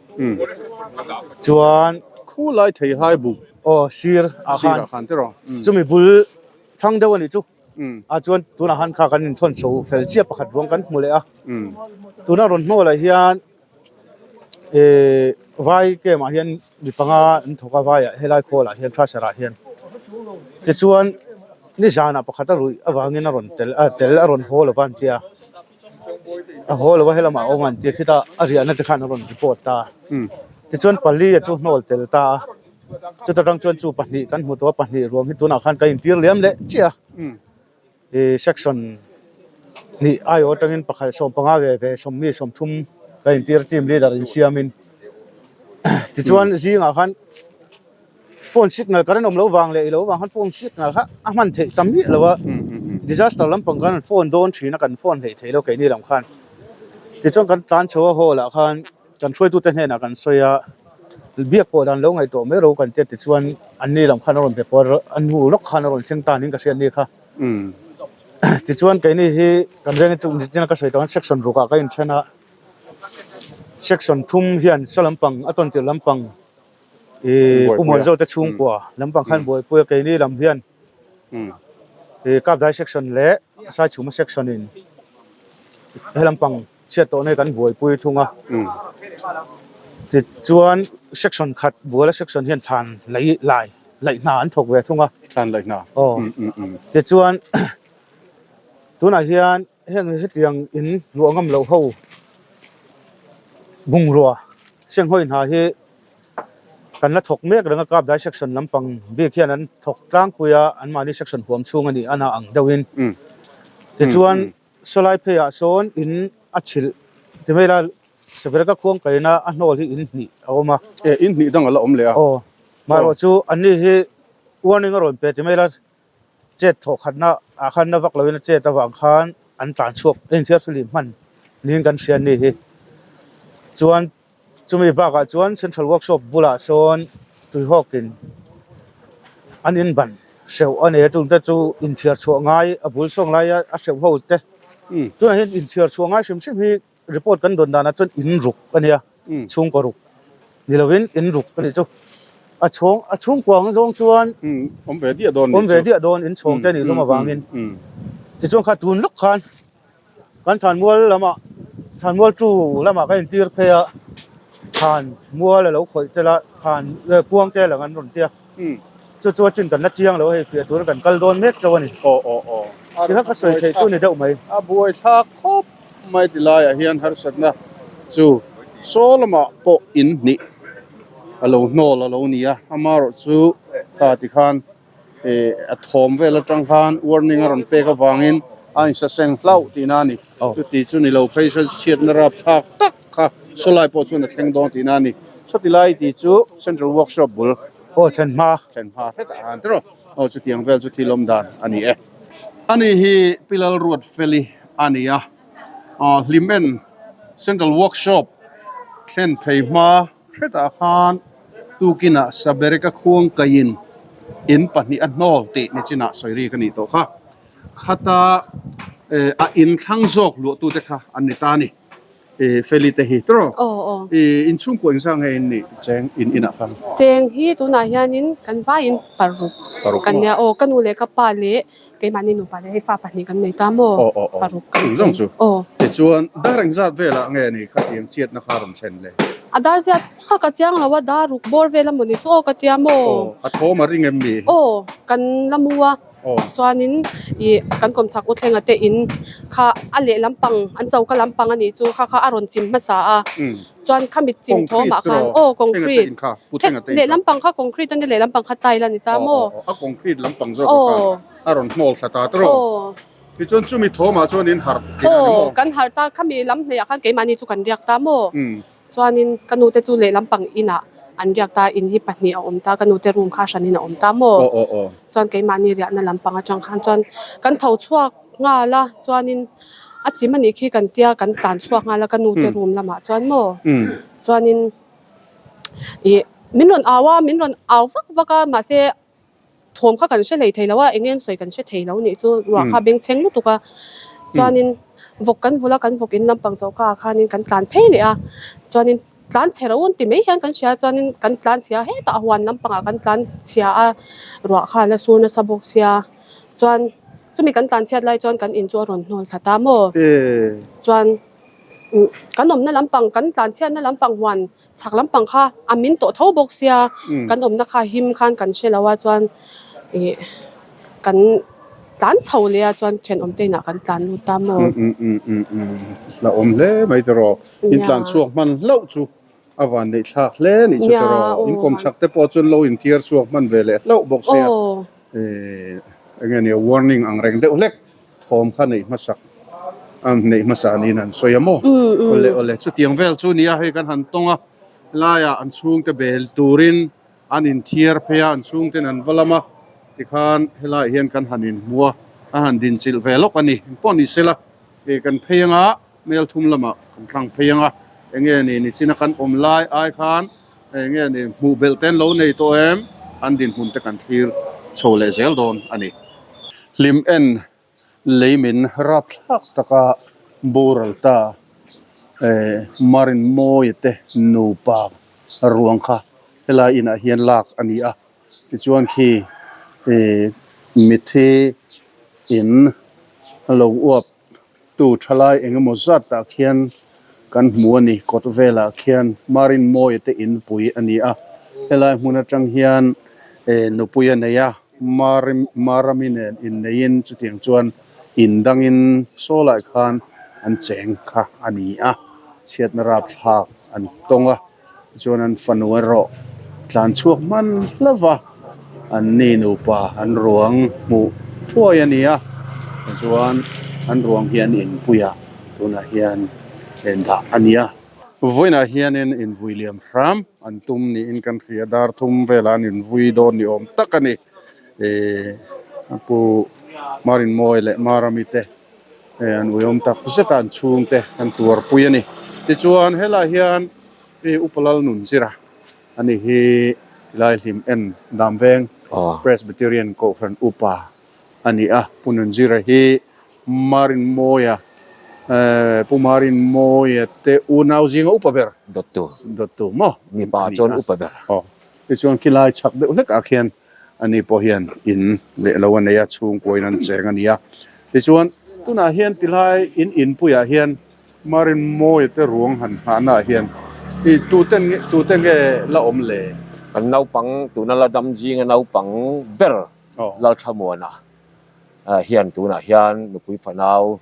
chuan Khulai thei hai buk aw sir ah khan chumi bul thang deuh a nih chu. A chuan tunah khan kha kan inthawn chho fel chiah pakhat ruang kan hmu leh a tuna rawn hnawlah hian eh vai camp ah hian mi panga an thawk a vai ah helai khawl ah hian thresher ah hian tichuan nizanah pakhat a ruih avangin a rawn tel a tel a rawn haw lova an tia a haw lova helamah a awm a an tia khitah a riahna te khan a rawn report ta tichuan pali a chu hnawl tel ta a. Chuta tang chuan chu pahnih kan hmu tawh a, pahnih ruang hi tunah khan ka intir liam leh chiah a. Ih section hnih aiawh atangin pakhat 15 ve ve sawmmi 30 ka intir team leader insiamin tichuan zingah khan phone signal current awm loh vang leh ilo vang khan phone signal kha a hman theih ta miah lo a, disaster lampang khan an phone dawn thin a kan phone hleih theih lo keini lam khan tichuan kan tlan chho a hall ah khan. Kan hruaitute hnenah kan sawi a, biak pawh dan lo ngaihtuah mai ro kan tia tichuan anni lam khan a rawn be pawh a nu lawk khan a rawn thleng ta niin ka hriat ni kha. Tichuan keini hi kan veng chu nichina ka sawi tawh ang section rukah ka inthen a, section thum hian saw lampang a tawn tirh lampang ih Pu Muanzote chhungkua lampang khan buaipui a keini lam hian ih Kapdai section leh Saichhuma section in he lampang Chhiat tawhna hi kan buaipui thung a, tichuan section khat buala section hian thlan laih lai laih hna an thawk ve thung a. Thlan laih hna. Aw. Tichuan tunah hian heng hetiang in luah ngam loh ho bungrua senghawi hna hi kan la thawk mek reng a, Kapdai section lampang bik hian an thawk tlangpui a, anmahni section huam chhung a nih a na ang deuhin. Tichuan. Sawlai pheiah sawn in a chhilh ti mai la Severeka khuang kaina a hnawl hi in hnih a awm a. E in hnih dang a la awm leh a. Aw maherawh chu anni hi warning a rawn pe ti mai la chet thawh khatna ah khan na vak loin a chet avang khan an tlan chhuak a inthiar film hman niin kan hria anni hi chuan Chumi bakah chuan Central Workshop bulah sawn tuihawkin an inban hreuh a ni a, chungte chu inthiar chhuah ngai a bul sawng laia a hreuh ho te tunah hian inthiar chhuah ngai hrim hrim hi report kan dawn danah chuan in ruk a nia chhungkaw ruk ni lovin in ruk a nih chu a chhawng a chhungkua ang zawng chuan awm ve diah dawn awm ve diah dawn in chhawng te a nih hlawm avangin tichuan kha tun lawk khan Kan thlanmual lamah thlanmual tu lamah ka intir phei a, thlanmual a lo khawih tel a, thlan kuang te lang an rawn tia. Chu chu a chin kan la chiang lo a hei fiah turin kan kal dawn mek chauh a ni. Aw aw aw. Tikha ka sawi theih chu ni deuh mai. A buai thlak khawp mai ti laiah hian harsatna chu saw lamah pawh in hnih a lo hnawl a lo ni a, amaherawh chu kha tikhan Ih a thawm vel atang khan warning a rawn pek avangin a insaseng hlauh tihna a ni. Chuti chu ni lo phei chuan chhiatna rapthlak tak kha sawlai pawh chuan a thleng dawn tihna a ni. Sawti lai tih chu Central Workshop bul aw thlen hma thlen hma hretah khan tiraw aw chutiang vel chu thil awm dan a ni e. Ani hi Pi Lalruatfeli a ni a, Hlimen Central Workshop thlen phei hma. Hretah khan tukinah Sabereka khuang kaiin in pahnih a hnawl tih nichinah sawi ri ka nih tawh kha. Khata a in thlang zawk luahtute kha an ni ta a ni. I Feli te hi tawh. Aw aw. I inchhungkua engzah nge in nih cheng in inah khan? Cheng hi tunah hianin kan vaiin paruk Paruk kan maw? nia aw ka nu leh ka pa leh keimahni nupa leh hei fa pahnih kan nei ta maw Aw aw aw paruk kan chung zawng cheng chu. aw. Tichuan dar engzat velah nge ni khatiang chhiatna kha rawn thlen le? A dar ziat chiah ka chiang lo a dar ruk bawr vel a maw ni chu aw ka tia maw? Aw a thawm a ring em ni? Aw kan la mu a. Chuanin ih kan kawmchhak u thlenga te in kha a leh lampang an choka lampang a nih chu kha kha a rawn chim hmasa a chuan khami chim thawmah khan aw concrete leh lampang kha concrete a ni leh lampang kha tile a ni ta maw a concrete lampang zawk kha a rawn hnawl thla ta tawh aw tichuan chumi thawmah chuan in harh tih a ni maw aw kan harh ta khami lam hneih ah khan keimahni chu kan riak ta maw. Chuanin ka nute chu lehlam pang inah an riak ta, in hi pahnih a awm ta, ka nute room kha hranin a awm ta maw? Chuan keimahni riahna lampang atang khan chuan kan tho chhuak nghal a, chuanin a chim anih khi kan tia kan tlan chhuak nghal a ka nute room lamah chuan maw? Chuanin ih min rawn au a, min rawn au vak vak a mahse Thawm kha kan hre hlei thei lo a, eng nge an sawi kan hre thei lo nih chu ruah kha beng chheng lutuk a. Chuanin vawk kan vulh a, kan vawk in lampang choka ah khanin kan tlan phei leh a. Chuanin tlan chhe ro an ti mai hian kan hria a, chuanin kan tlan chhia a, hetah huan lampangah kan tlan chhia a, ruah kha a la sur nasa bawk sia. Chuan chumi kan tlan chhiat lai chuan kan in chu a rawn hnawl thla ta maw? Chuan kan awmna lampang kan tlan chhiatna lampang huan Chhak lampang kha a min tawh tho bawk sia, kan awmna kha him khan kan hre lo a chuan ih kan tlan chho leh a chuan thenawm te inah kan tlan lut ta maw? La awm hle mai tiraw, in tlan chhuak hman hlauh chu a van neih thlak hle nih chu tiraw, in kawm chhak te pawh chuan lo inthiar chhuak hman ve leh hlauh bawk sia, eng nge nia warning ang reng deuh hlek. Thawm kha neih hmasak a neih hmasa niin an sawi a maw? Awle awle chutiang vel chu nia hei kan han tawng a laiah an chhungte bel turin an inthiar phei a an chhungten an va lam a tikhan helaiah hian kan han inhmu a an han dinchilh ve lawk a ni engpawh ni sela ih kan phei anga hmel thum lamah kan tlang phei anga enge ni nichina kan awm lai ai khan enge ni hmuh belh te an lo nei tawh em an dinhmun te kan thlir chho leh zel dawn a ni. Hlim en lei min rapthlak taka boral ta Marin Mawia te nupa ruang kha helai inah hian lak a ni a, tichuan khi mitthi in lo uap Tu thalai eng emaw zat tah khian kan hmu a ni, kawt velah khian Marin Mawia te inpui a ni a, helai hmun atang hian nupui a nei a, Marami nen inneiin chutiang chuan in dangin sawlai khan an cheng kha a ni a, chhiatna rapthlak an tawng a. Tichuan an fanu erawh tlan chhuak hman hlauh va, an ni nupa an ruang hmuh thuai a ni a, tichuan an ruang hi an inpui a, tunah hian len dah a ni a. Vawiinah hianin invui liam hram an tum niin kan hria, dar thum velah an invui dawn ni awm tak a ni. Ih Pu Marinmawi leh Marami te an uiawm tak zet a, an chhungte kan tuarpui a ni. Tichuan helaiah hian hei Upa Lalnunzira a ni hi Laihlim en Damveng Presbyterian Kohhran Upa a ni a. Pu Nunzira hi Marinmawia Pu Marinmawia te unau zinga upa ber. Dawttu. Dawttu maw? Mipa chuan upa ber. Aw. Tichuan khilai chhak deuh hlekah khian Ani pawh hian in leh lo a nei a, chhungkuain an cheng a ni a. Tichuan, tunah hian tilai in inpuiah hian Marinmawia te ruang han nghahnaah hian i tute nge tute nge la awm le? Kan naupang, tuna la dam zinga naupang ber Lalthamuana hian tunah hian nupui fanau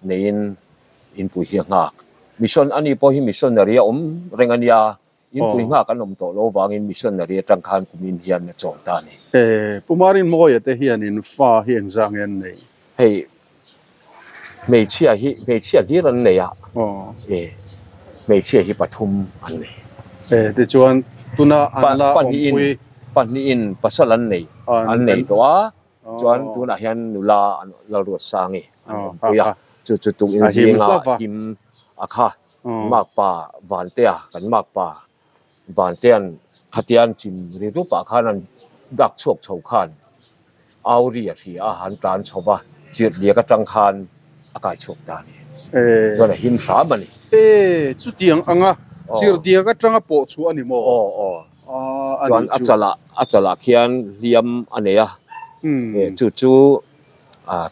neiin inpui hi a nghak. Mission ani pawh hi missionary a awm reng a nia. Inpui nghak an awm tawh lo vangin missionary atang khan kumin hian a chawl ta a ni. Pu Marinmawia te hianin fa hi engzah nge an neih? Hei hmeichhia hi hmeichhia hlir an nei a, e hmeichhia hi pathum an nei. E tichuan tuna an la awmpui. Pahnihin pasal an nei an nei tawh a, Chuan tunah hian nula an Lalruatsangi an awmpui a, chu chu tukin zinga him a kha makpa Vantea kan makpa Vantea'n khatian chim ri rupah khan an dak chhuak chho khan au ri a hria a, an tlan chho va, chirh liak atang khan a kai chhuak ta a ni. Chuan a him hram a ni. E, chutiang anga chirhdiak atanga pawh chhuah a ni maw? Aw, aw. Chuan a chalah, a chalah khian hliam a nei a. Chu chu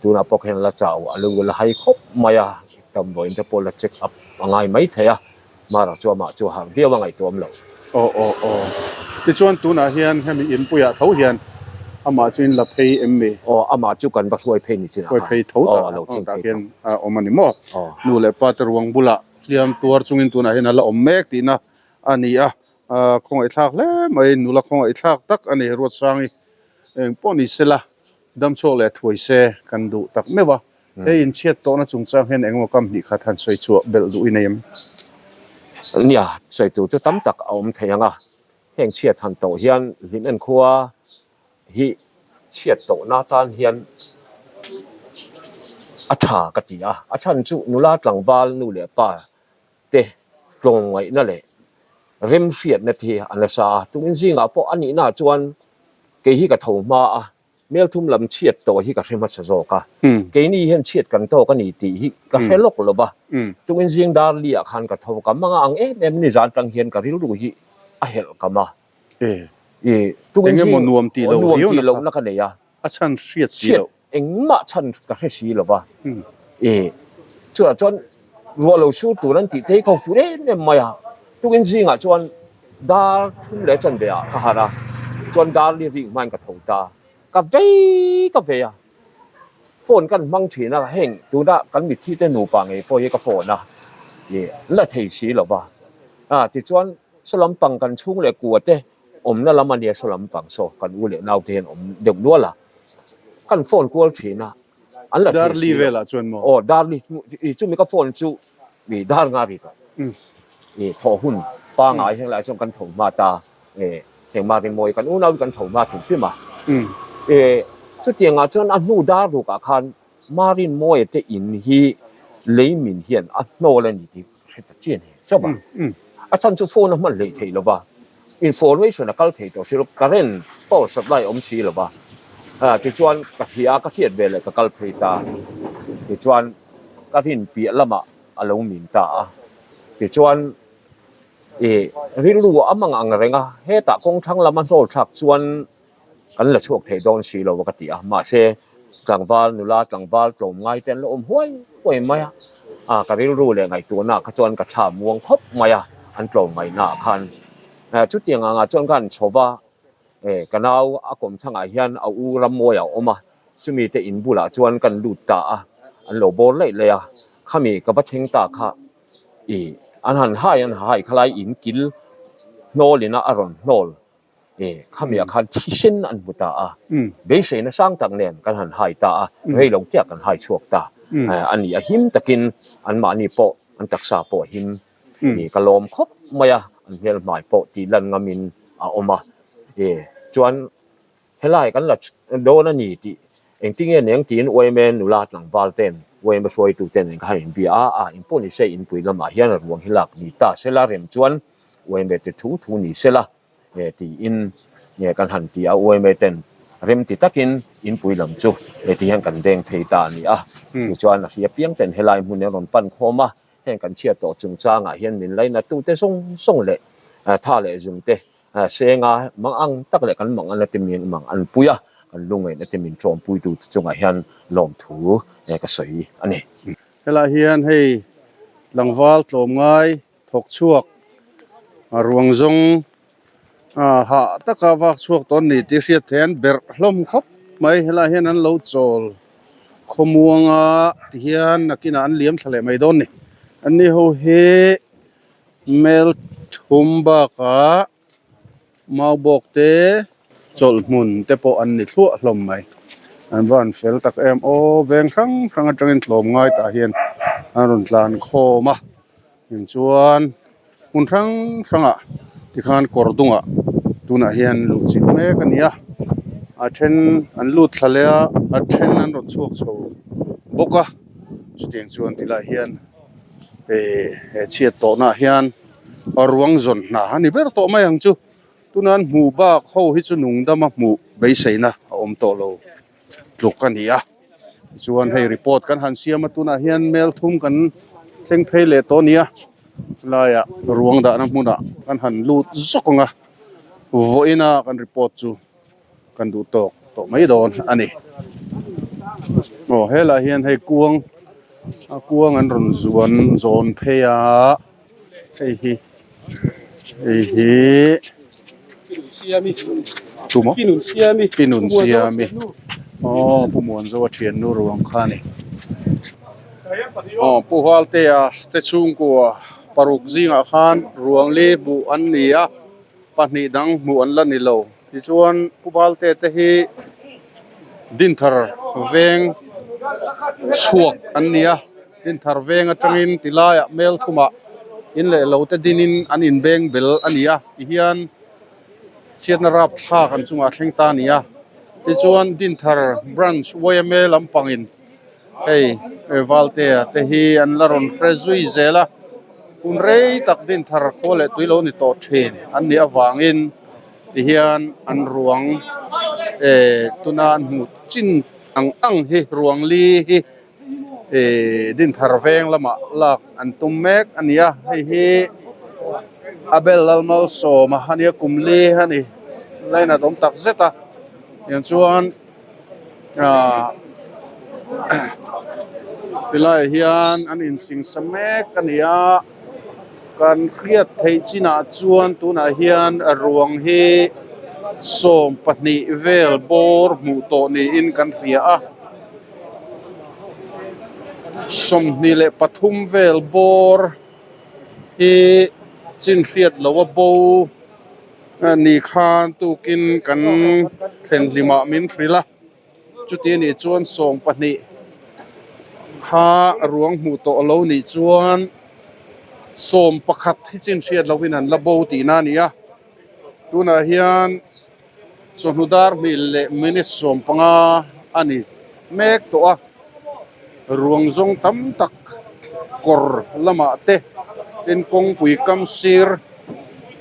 tunah pawh khian la chau a lu la hai khawp mai a, damdawiin te pawh la check up a ngai mai thei a. Mara chu amah chu harh viau a ngaihtuah awm lo. Aw aw aw. Tichuan tunah hian hemi inpuiah tho hian amah chu in la phei em mi? Aw amah chu kan va hruai phei ni chinah khan. Hruai phei tho ta a lo thleng phei tho. A awm a ni maw? Aw. Nu leh pa te ruang bulah hliam tuar chungin tunah hian a la awm mek tihna a ni a. Khawngaihthlak hle mai, nula khawngaihthlak tak a ni Ruatsangi. Eng pawh ni sela Damchhuak leh thuai se kan duh tak meuh a, hei inchhiat tawhna chungchang hian engemaw kam hnih khat han sawi chhuah belh duh i nei em? Nia, sawi tur chu tam tak a awm thei ang a, heng chhiat han tawh hian hlim enkhua hi chhiat tawhna atan hian a tha ka ti a, a chhan chu nula tlangval nu leh pa te tlawmngaihna leh remhriatna te hi a nasa a, tumin zingah pawh a nihna chuan kei hi ka tho hma a, melthum lam chhiat tawh hi ka hre hmasa zawk a, keini hian chhiat kan tawk a ni tih hi ka hre lawk lo va, tumin zing dar li ah khan ka tho ka mang a ang em em nizan tang hian ka rilru hi a helh kam a, i tumin zing nuam tih lohna ka nei a. A chhan hriat si loh. Engmah chhan ka hre si lo va. I chutah chuan ruah lo sur tur an tih te hi ka hmu em em mai a. Tukin zingah chuan dar thum leh chanve ah ka harh a, chuan dar li rik hmain ka tho ta. Ka vei ka vei a, phone kan hmang thin a, heng tuna kan mitthi te nupa ngei pawh hi ka phone a, i la thei si lo va. Tichuan saw lampang kan chhung leh kua te Awmna lam a nia saw lampang saw kan u leh nau te hian awm deuh nual a, kan phone kual thin a, an la thei si lo. Chuan maw? Aw Darli i chumi ka phone chu i dar nga ri tawh i thawh hun pangai heng lai chuan kan tho hma ta e heng ma rinmawi kan unau hi kan tho hma hrim hrim a e chutiangah chuan a hnu dar rukah khan Marinmawia te in hi lei min hian a hnawl a ni tih hre ta chian hi chauh a. A chhan chu phone a hman hleih theih lo va, information a kal thei tawh si lo, current power supply a awm si lo va. Tichuan ka hria a, ka hriat ve leh ka kal phei ta. Tichuan ka rin piah lamah a lo min ta a. Tichuan i rilru a mang ang reng a, hetah kawngthlang lama hnawl thlak chuan Kan la chhuak thei dawn si lo a ka ti a, mahse tlangval nula tlangval tlawm ngai te an la awm huai huai mai a, a ka rilru leh ngaihtuahna kha chuan ka thla muang khawp mai a, an tlawm ngaihna ah khan chutiang angah chuan ka han chho va, ka nau a kawm thlangah hian a u Rammawi a awm a, chumi te in bulah chuan kan lut ta a, an lo bawr laih laih a, khami ka va thleng ta kha i an han hai an hai khalai in kil hnawl ina a rawn hnawl. E, khamiah khan thisen an hmu ta a, beiseina sang tak nen kan han hai ta a, rei lo tiah kan hai chhuak ta a ni. A him takin anmahni pawh, an taksa pawh a him ni. Ka lawm khawp mai a, an hmelhmai pawh tih lan ngamin a awm a. E, chuan helai kan la dawn a ni tih Engtinge neng tiin yma nula tlangval ten, yma hruaitu ten eng kha han inbia a, a inpawh ni se inpui lamah hian ruang hi lak ni ta sela rem chuan yma te thu thu ni sela tiin kan han ti a, yma ten rem ti takin inpui lam chu ti hian kan deng phei ta a ni a. Tichuan a hria piang ten helai hmun an rawn pan khawm a, heng kan chhiat tawh chungchangah hian min lainatute zawng zawng leh tha leh zung te Senga mang ang tak leh kan mang an ati min mang an pui a, kan lungain ati min ṭawmpui tu te chungah hian lawmthu ka sawi a ni. Helai hian hei tlangval tlawmngai thawk chhuak ruang zawng hah taka vak chhuak tawn ni tih hriat theih an berh hlawm khawp mai. Helai hian an lo chawl khawmuanga tihian nakinah an liam thla leh mai dawn ni. Anni ho hi. Mel thum bakah mau bawk te chawlh hmun te pawh an ni thluah hlawm mai. An va han fel tak em aw veng hrang hrang atangin tlawm ngai tah hian an rawn tlan khawm a tinchuan hmun hrang hrangah tikhan kawr dungah tunah hian luh chilh mek a ni a a then an lut thla leh a a then an rawn chhuak chho bawk a chutiang chuan tilai hian. He chhiat tawhnaah hian ruang zawn hna a ni ber tawh mai ang chu. Tuna an hmuh bak ho hi chu nungdama hmuh beiseina a awm tawh lo tluk a ni a. Tichuan hei report kan han siam a tunah hian mel thum kan thleng phei leh tawh a nia helaiah ruang dahna hmunah kan han lut zawk ang a vawiina kan report chu kan duh tawk tawh mai dawn a ni. Aw helaiah hian hei kuang a kuang an rawn zuan zawn phei a. Hei hi hei hi tu maw pi nun siami aw pu Muanzo a thiannu ruang kha a ni aw pu Valtea te chhungkua paruk zingah khan ruang li hmuh an ni a pahnih dang hmuh an la ni lo. Tichuan Pu Balte te hi Dinthar veng chhuak an ni a, Dinthar veng atangin tilaiah mel thumah in leh lo te dinin an inbeng bel a ni a, tihian chhiatna rapthlak an chungah a thleng ta a ni a. Tichuan Dinthar Branch yma lampangin hei Valtea te hi an la rawn hre zui zel a, hun rei tak Dinthar khua leh tui lo ni tawh thin an nih avangin, Tihian an ruang eh tuna an hmuh chin ang ang hi ruang li hi eh Dinthar veng lamah lak an tum mek a ni a, hei hi Abel Lalmalsawma a nia kum li a ni lainat awm tak zet a tiang chuan ah tilaiah hian an insingsa mek a ni a. Kan hriat theih chinah chuan tunah hian ruang hi 12 vel bawr hmuh tawh niin kan hria a, 23 vel bawr hi chin hriat loh a bo ni khan tukin kan thlen hlimah min hrilh a. Chuti anih chuan 12 kha ruang hmuh tawh lo nih chuan 11 hi chin hriat lohin an la bo tihna a ni a. Tunah hian chawhnu dar hmil leh minute 15 a ni mek tawh a. Ruang zawng tam tak kawr lamah te tin kawngpui kam sir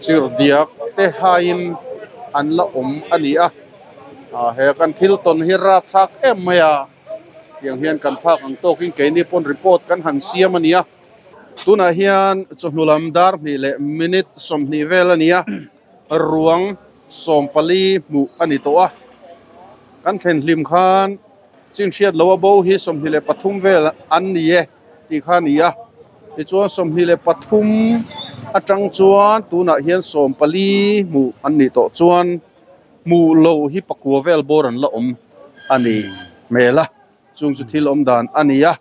chirhdiak te haiin an la awm a ni a. Ah he kan thil tawn hi rapthlak em mai a, tiang hian kan phak ang tawkin keini pawn report kan han siam a nia. Tunah hian chawhnu lam dar hnih leh minute 20 vel a ni a, ruang 14 hmuh a ni tawh a. Kan thlen hlim khan chin hriat lo a bo hi 23 vel an ni e tih kha a ni a. Tichuan 23 atang chuan tunah hian 14 hmuh an nih tawh chuan Hmuh loh hi pakua vel bawr an la awm a ni hmel a, chung chu thil awm dan a ni a,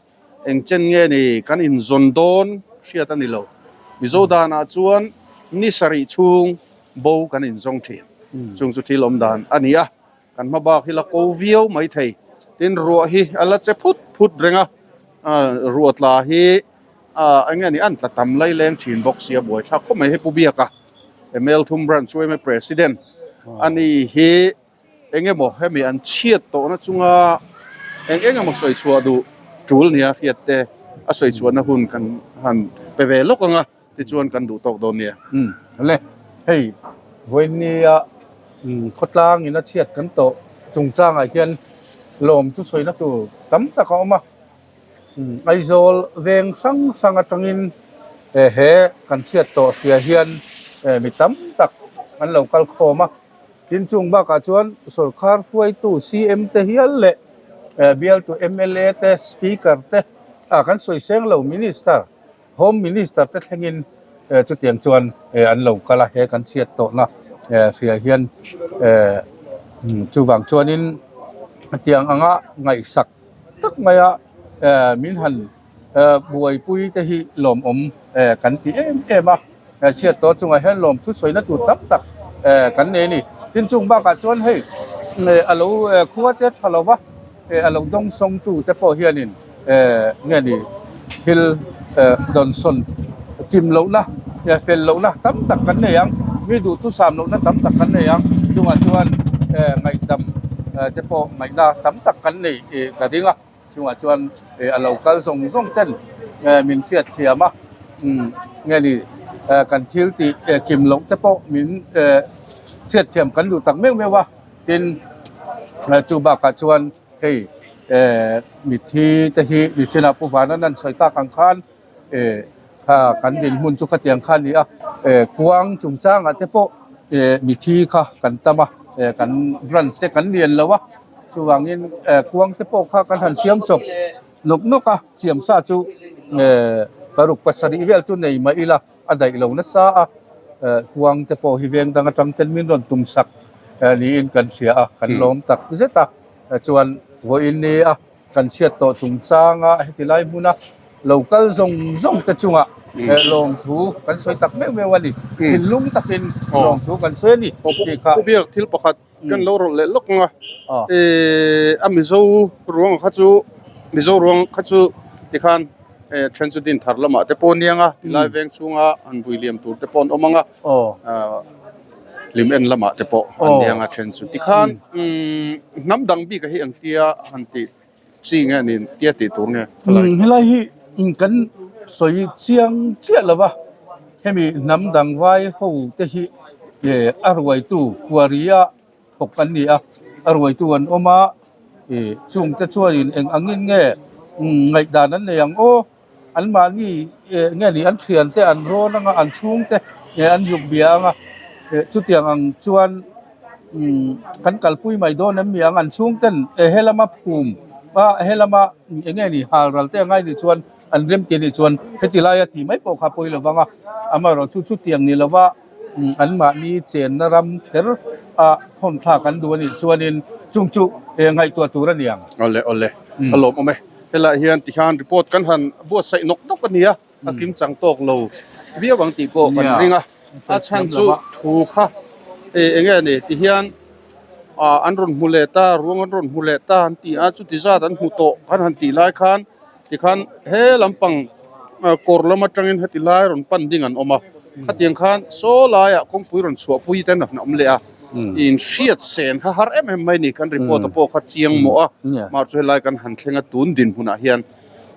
eng chen nge ni kan inzawn dawn hriat a ni lo. Mizo danah chuan ni sarih chhung bo kan inzawng thin, chung chu thil awm dan a ni a, kan hma bak hi la ko viau mai thei. Tin, ruah hi a la che phut phut reng a, ruah tla hi eng nge ni an tla tam laileng thin bawk sia buaithlak khawp mai hei Pu Biaka. Ml thum branch yma president a ni hi eng emaw hemi an chhiat tawhna chunga eng eng emaw sawi chhuah duh tul nia hriat te a sawi chhuahna hun kan han pe ve lawk ang a tichuan kan duh tawk dawn nia. Umm le hei vawinia khawtlang in a chhiat kan tawh chungchangah hian lawm chu sawina tur tam tak a awm a. Aizawl veng hrang hrang atangin he kan chhiat tawh hria hian mi tam tak an lo kal khawm a, tin chung bakah chuan sawrkar hruaitu CM te hial leh bialtu mla te speaker te ah kan sawi seng lo minister Home Minister te thlengin chutiang chuan an lo kal a, he kan chhiat tawhna hria hian chuvang chuanin tiang anga ngaihsak tak maia min han buaipui te hi lawmawm kan ti em em a, chhiat tawh chungah hian lawm thusawina tur tam tak kan nei a ni. Tin chung bakah chuan hei a lo khua te tha lo va. A lo dawngsawngtu te pawh hianin nge ni thil dawnsawn kim lohna fel lohna tam tak kan nei ang, mi duhthusam lohna tam tak kan nei ang, chungah chuan ngaihdam te pawh ngaihna tam tak kan nei ka ring a, chungah chuan a lo kal zawng zawng ten min hriat thiam a, nge ni kan thil tih kim loh te pawh min hriat thiam kan duh tak meuh meuh a. Tin, chu bakah chuan hei Mitthi te hi nichinah Pu Vanan an sawi tak ang khan kha kan dinhmun chu khatiang kha a ni a, kuang chungchangah te pawh mitthi kha kan tam a, kan branch te kan lian lo a, chuvangin kuang te pawh kha kan han siam chawp nawk nawk a, siam sa chu paruk pasarih vel chu nei mah ila a daih lo nasa a, kuang te pawh hi veng dang atang ten min rawn tum sak niin kan hria a, kan lawm tak zet a, chuan vawiin ni a. Kan chhiat tawh chungchanga heti lai hmuna lo kal zawng zawng te chungah lawmthu kan sawi tak meuh meuh a ni. Thinlung takin lawmthu kan sawi a ni tih kha. Pu Biak thil pakhat kan lo rawlh leh lawk ang a, a Mizo ruang kha chu Mizo ruang kha chu tikhan then chu din thar lamah te pawh a niang a, tilai veng chhunga han vui liam tur te pawh an awm ang a, hlim en lamah te pawh an niang a then chu tikhan hnam dang bik a hi ang tia han tih chi nge ni tia tih tur nge khalai. Helai hi kan sawi chiang chiah lo va, hemi hnam dang vai ho te hi a ruaitu Kuaria thawk an ni a, a ruaitu an awm a, chungte chuanin eng angin nge ngaihdan an nei ang aw. Anmahni nge ni an thiante an rawn anga an chhungte nge an zuk bia anga chutiang ang chuan kan kalpui mai dawn em ni ang an chhungten helama phum a helama eng nge ni hal ral te angai nih chuan an rem tih anih chuan heti laia tih mai pawh kha pawi lovang a amaherawh chu chutiang ni lova anmahni chenna ram kher a thawn thlak an duh anih chuanin chung chu ngaihtuah tur a ni ang. Awle awle a lawmawm e. Helaiah hian tikhan report kan han buatsaih nawk nawk a ni a, a kim chang tawk lo viau ang tih pawh kan ring a. A chhan chu thu kha eng nge ni ti hian an rawn hmu leh ta, ruang an rawn hmu leh ta an ti a, chuti zat an hmu tawh kan han tih lai khan tikhan he lampang kawr lam atangin heti lai rawn pan ding an awm a, khatiang khan saw laiah kawngpui rawn chhuahpui ten an awm leh a. In hriat sen kha har em em mai ni kan report a pawh kha chiang mawh a mah chu helai kan han thleng a tun dinhmunah hian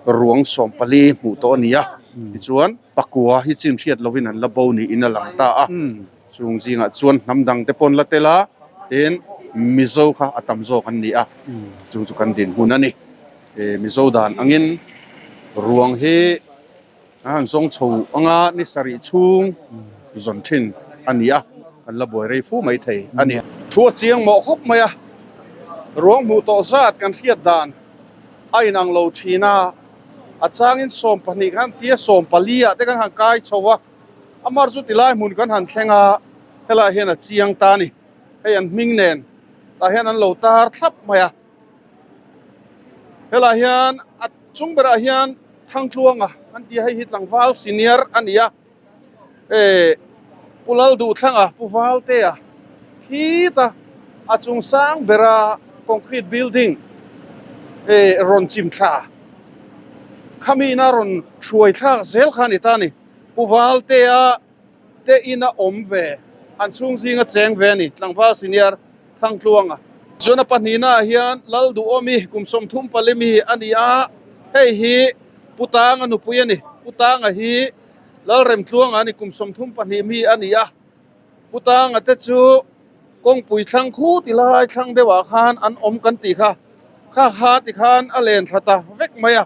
ruang 14 hmuh tawh a ni a tichuan pakua hi chin hriat lovin an la bo niin a lang ta a chung zingah chuan hnam dang te pawh an la tel a tin Mizo kha a tam zawk an ni a chung chu kan dinhmun a ni Mizo dan angin ruang hi A han zawng chho anga ni sarih chhung zawn thin a ni a, kan la buai rei fu mai thei a ni. Thu a chiang mawh khawp mai a, ruang hmuh tawh zat kan hriat dan a inang lo thin a, a changin 12 khan tia 14 ah te kan han kai chho a, amar chu tilai hmun kan han thleng a, helaiah hian a chiang ta a ni. Hei an hming nen tah hian an lo tar thlap mai a. Helaiah hian a chung berah hian Thangtluanga an ti a, hei hi tlangval senior a ni a, eh Pu Lalduhthlanga, Pu Valtea khita a chung sang bera concrete building eh rawn chim thla khami ina rawn hruai thlak zel kha a ni ta a ni. Pu Valtea te ina awm ve, an chhung zinga cheng ve a ni, tlangval senior Thangtluanga. Chuan a pahnihnaah hian Lalduhawmi kum 34 mi a ni a, hei hi Pu Tanga nupui a ni. Pu Tanga hi Lalremtluanga a ni, kum 32 mi a ni a. Pu Tanga te chu kawngpui thlang khu ti lai thlang deuhah khan an awm kan tih kha, kha kha tikhan a len thla ta vek mai a.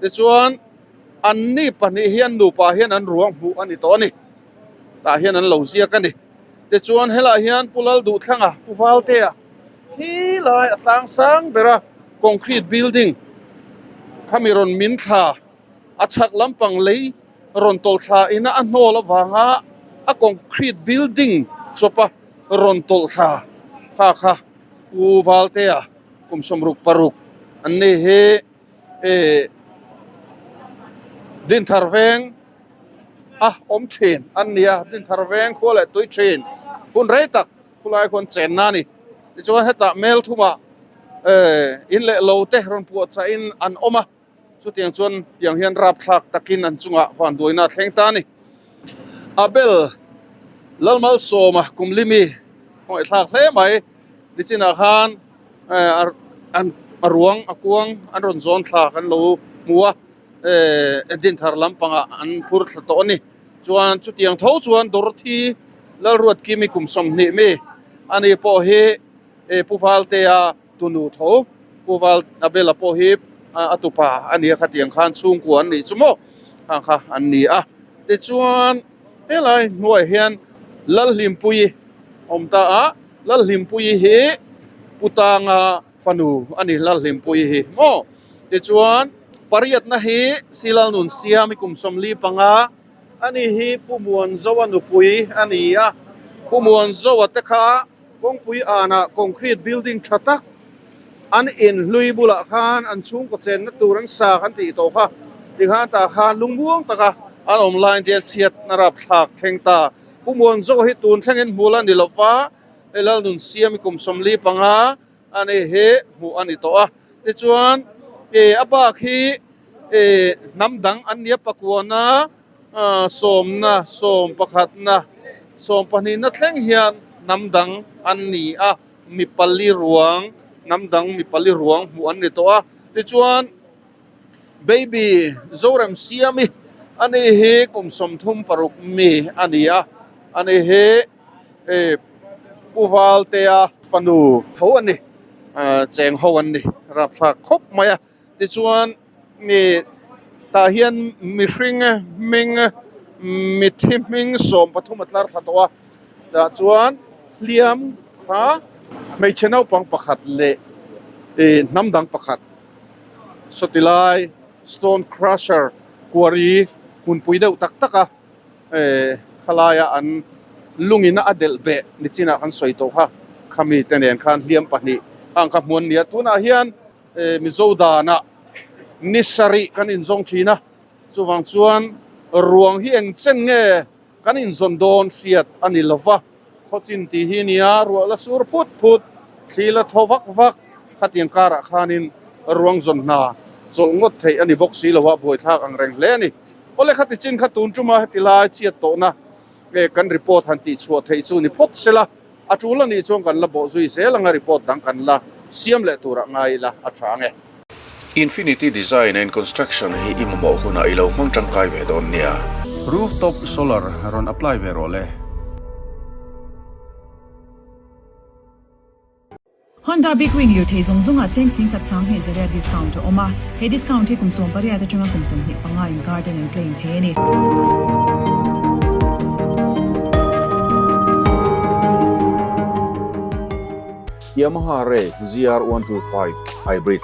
Tichuan anni pahnih hian nupa hian an ruang hmuh a ni tawh a ni. Tah hian an lo ziak a ni. Tichuan helaiah hian Pu Lalduhthlanga, Pu Valtea khi lai a tlang sang bera concrete building khami rawn min thla a chhak lampang lei rawn tawlh thla ina a hnawl avanga a concrete building chawpa rawn tawlh thla kha kha Pu Valtea kum 66 an ni hi eh Dinthar veng a awm thin an ni a, Dinthar veng khua leh tui thin hun rei tak khulai khuan chenna a ni. Tichuan hetah mel thumah eh in leh lo te rawn puah chahin an awm a, chutiang chuan tiang hian rapthlak takin an chungah vanduaina a thleng ta a ni. Abel Lalmalsawma Kumlimi ngawih thlak hle mai nichinah khan a ruang a kuang an rawn zawn thla kan lo hmu a Dinthar lampangah an phur thla tawh a ni. Chuan chutiang tho chuan Dorothy Lalruatkimi kum 20 mi ani pawh hi Pu Valtea tunu tho. Pu Val Abela pawh hi a tupa a ni a, khatiang khan chhungkua an nih chu maw khang kha an ni a. Tichuan helai hnuaiah hian Lalhlimpuii awm ta a, Lalhlimpuii hi Pu Tanga fanu a ni Lalhlimpuii hi maw. Tichuan pariatna hi Silalnun Siami kum 45 a ni hi Pu Muanzoa nupui a ni a, Pu Muanzoa te kha Kawngpui anah concrete building tha tak an in hlui bulah khan an chhungkaw chenna tur an sa kan tih tawh kha tikhan tah khan lungmuang taka an awm laiin te chhiatna rapthlak thleng ta. Pu Muanzaw hi tun thlengin hmul a ni lo va, hei Lalnunsiami kum 45 a ni hi hmuh a ni tawh a. Tichuan a bak hi hnam dang an nia pakuana Sawmna, sawm pakhatna, sawm pahnihna thleng hian hnam dang an ni a, mi pali ruang, hnam dang mi pali ruang hmuh an ni tawh a. Tichuan, Baby Zorem Siami ani hi kum 36 mi a ni a, ani hi Pu Valtea fanu tho a ni, cheng ho an ni rapthlak khawp mai a. Tichuan, tah hian mihring hming, mithi hming 13 a tlar thla tawh a, tah chuan hliam kha hmeichhe naupang pakhat leh hnam dang pakhat sawti lai stone crusher quarry hmunpui deuh tak tak a khalaia an lungin a delh beh nichinah kan sawi tawh kha, khami te nen khan hliam pahnih ang kha hmuan nia tunah hian. Mizo danah ni sarih kan inzawng thin a, chuvang chuan ruang hi eng chen nge kan inzawn dawn hriat a ni lo va, khawchin tih hi nia ruah la sur phut phut, thli la thaw vak vak khatiang karah khanin ruang zawn hna chawlh ngawt theih a ni bawk si lo a, buaithlak ang reng hle a ni. Awle khati chin kha tun tuma heti lai chhiat tawhna kan report han tihchhuah theih chu ni phawt sela. A tul a nih chuan kan la bawh zui zel anga report dang kan la siam leh turah ngai ila a tha ang e. Infinity Design and Construction hi i mamawh hunah i lo hmang tangkai ve dawn nia. Rooftop solar rawn apply ve rawh le. Honda Big Wing lirthei zawng zawngah cheng singkhat sanghnih zariat discount a awm a, he discount hi kum 18 atanga kum 25 inkar ten an claim thei a ni. Yamaha Re ZR 125 Hybrid.